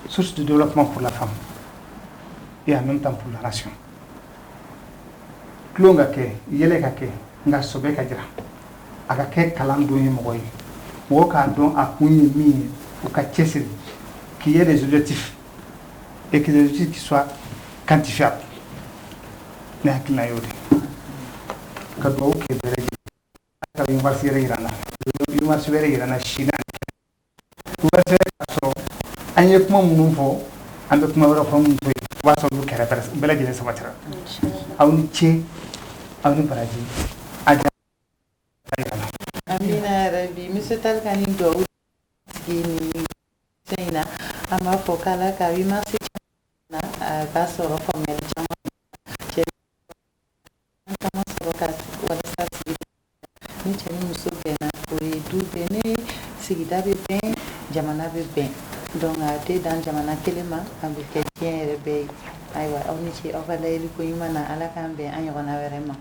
[SPEAKER 3] source de développement pour la femme et en même temps pour la nation. Tulon ka kɛ, yɛlɛ ka kɛ, nka sɔbɛ ka jira. A ka kɛ kalan don ye mɔgɔ ye, mɔgɔ k'a dɔn a kun ye min ye, u ka cɛsiri, qu'il y ait des objectifs et que des objectifs qui soient quantifiables. Ne hakilina y'o de ye. Ka dugawu kɛ bɛɛ lajɛlen ka 8 mars yɛrɛ yira n na, 8 mars wɛrɛ yira n na sini, 8 mars wɛrɛ k'a sɔrɔ an ye kuma minnu fɔ, an bɛ kuma wɛrɛ fɔ minnu to yen, o b'a sɔrɔ olu kɛra, bɛɛ lajɛlen sabatira. Aw ni ce, aw ni baraji, a yira n na.
[SPEAKER 1] Amina yarabi. Monsieur Tall ka nin dugawu sigi nin fɛn in na, an b'a fɔ k'Ala ka 8 mars na a k'a sɔrɔ faamuyali caman, cɛ caman sɔrɔ ka walasa sigi ni cɛ ni muso bɛnna, o ye du bɛnnen, sigida bɛ bɛn, jamana bɛ bɛn. Donc a tɛ dan jamana kelen ma, a bɛ kɛ diɲɛ yɛrɛ bɛɛ ye. Ayiwa, aw ni ce aw ka layɛli ko ɲuman na. Ala k'an bɛn an ɲɔgɔnna wɛrɛ ma.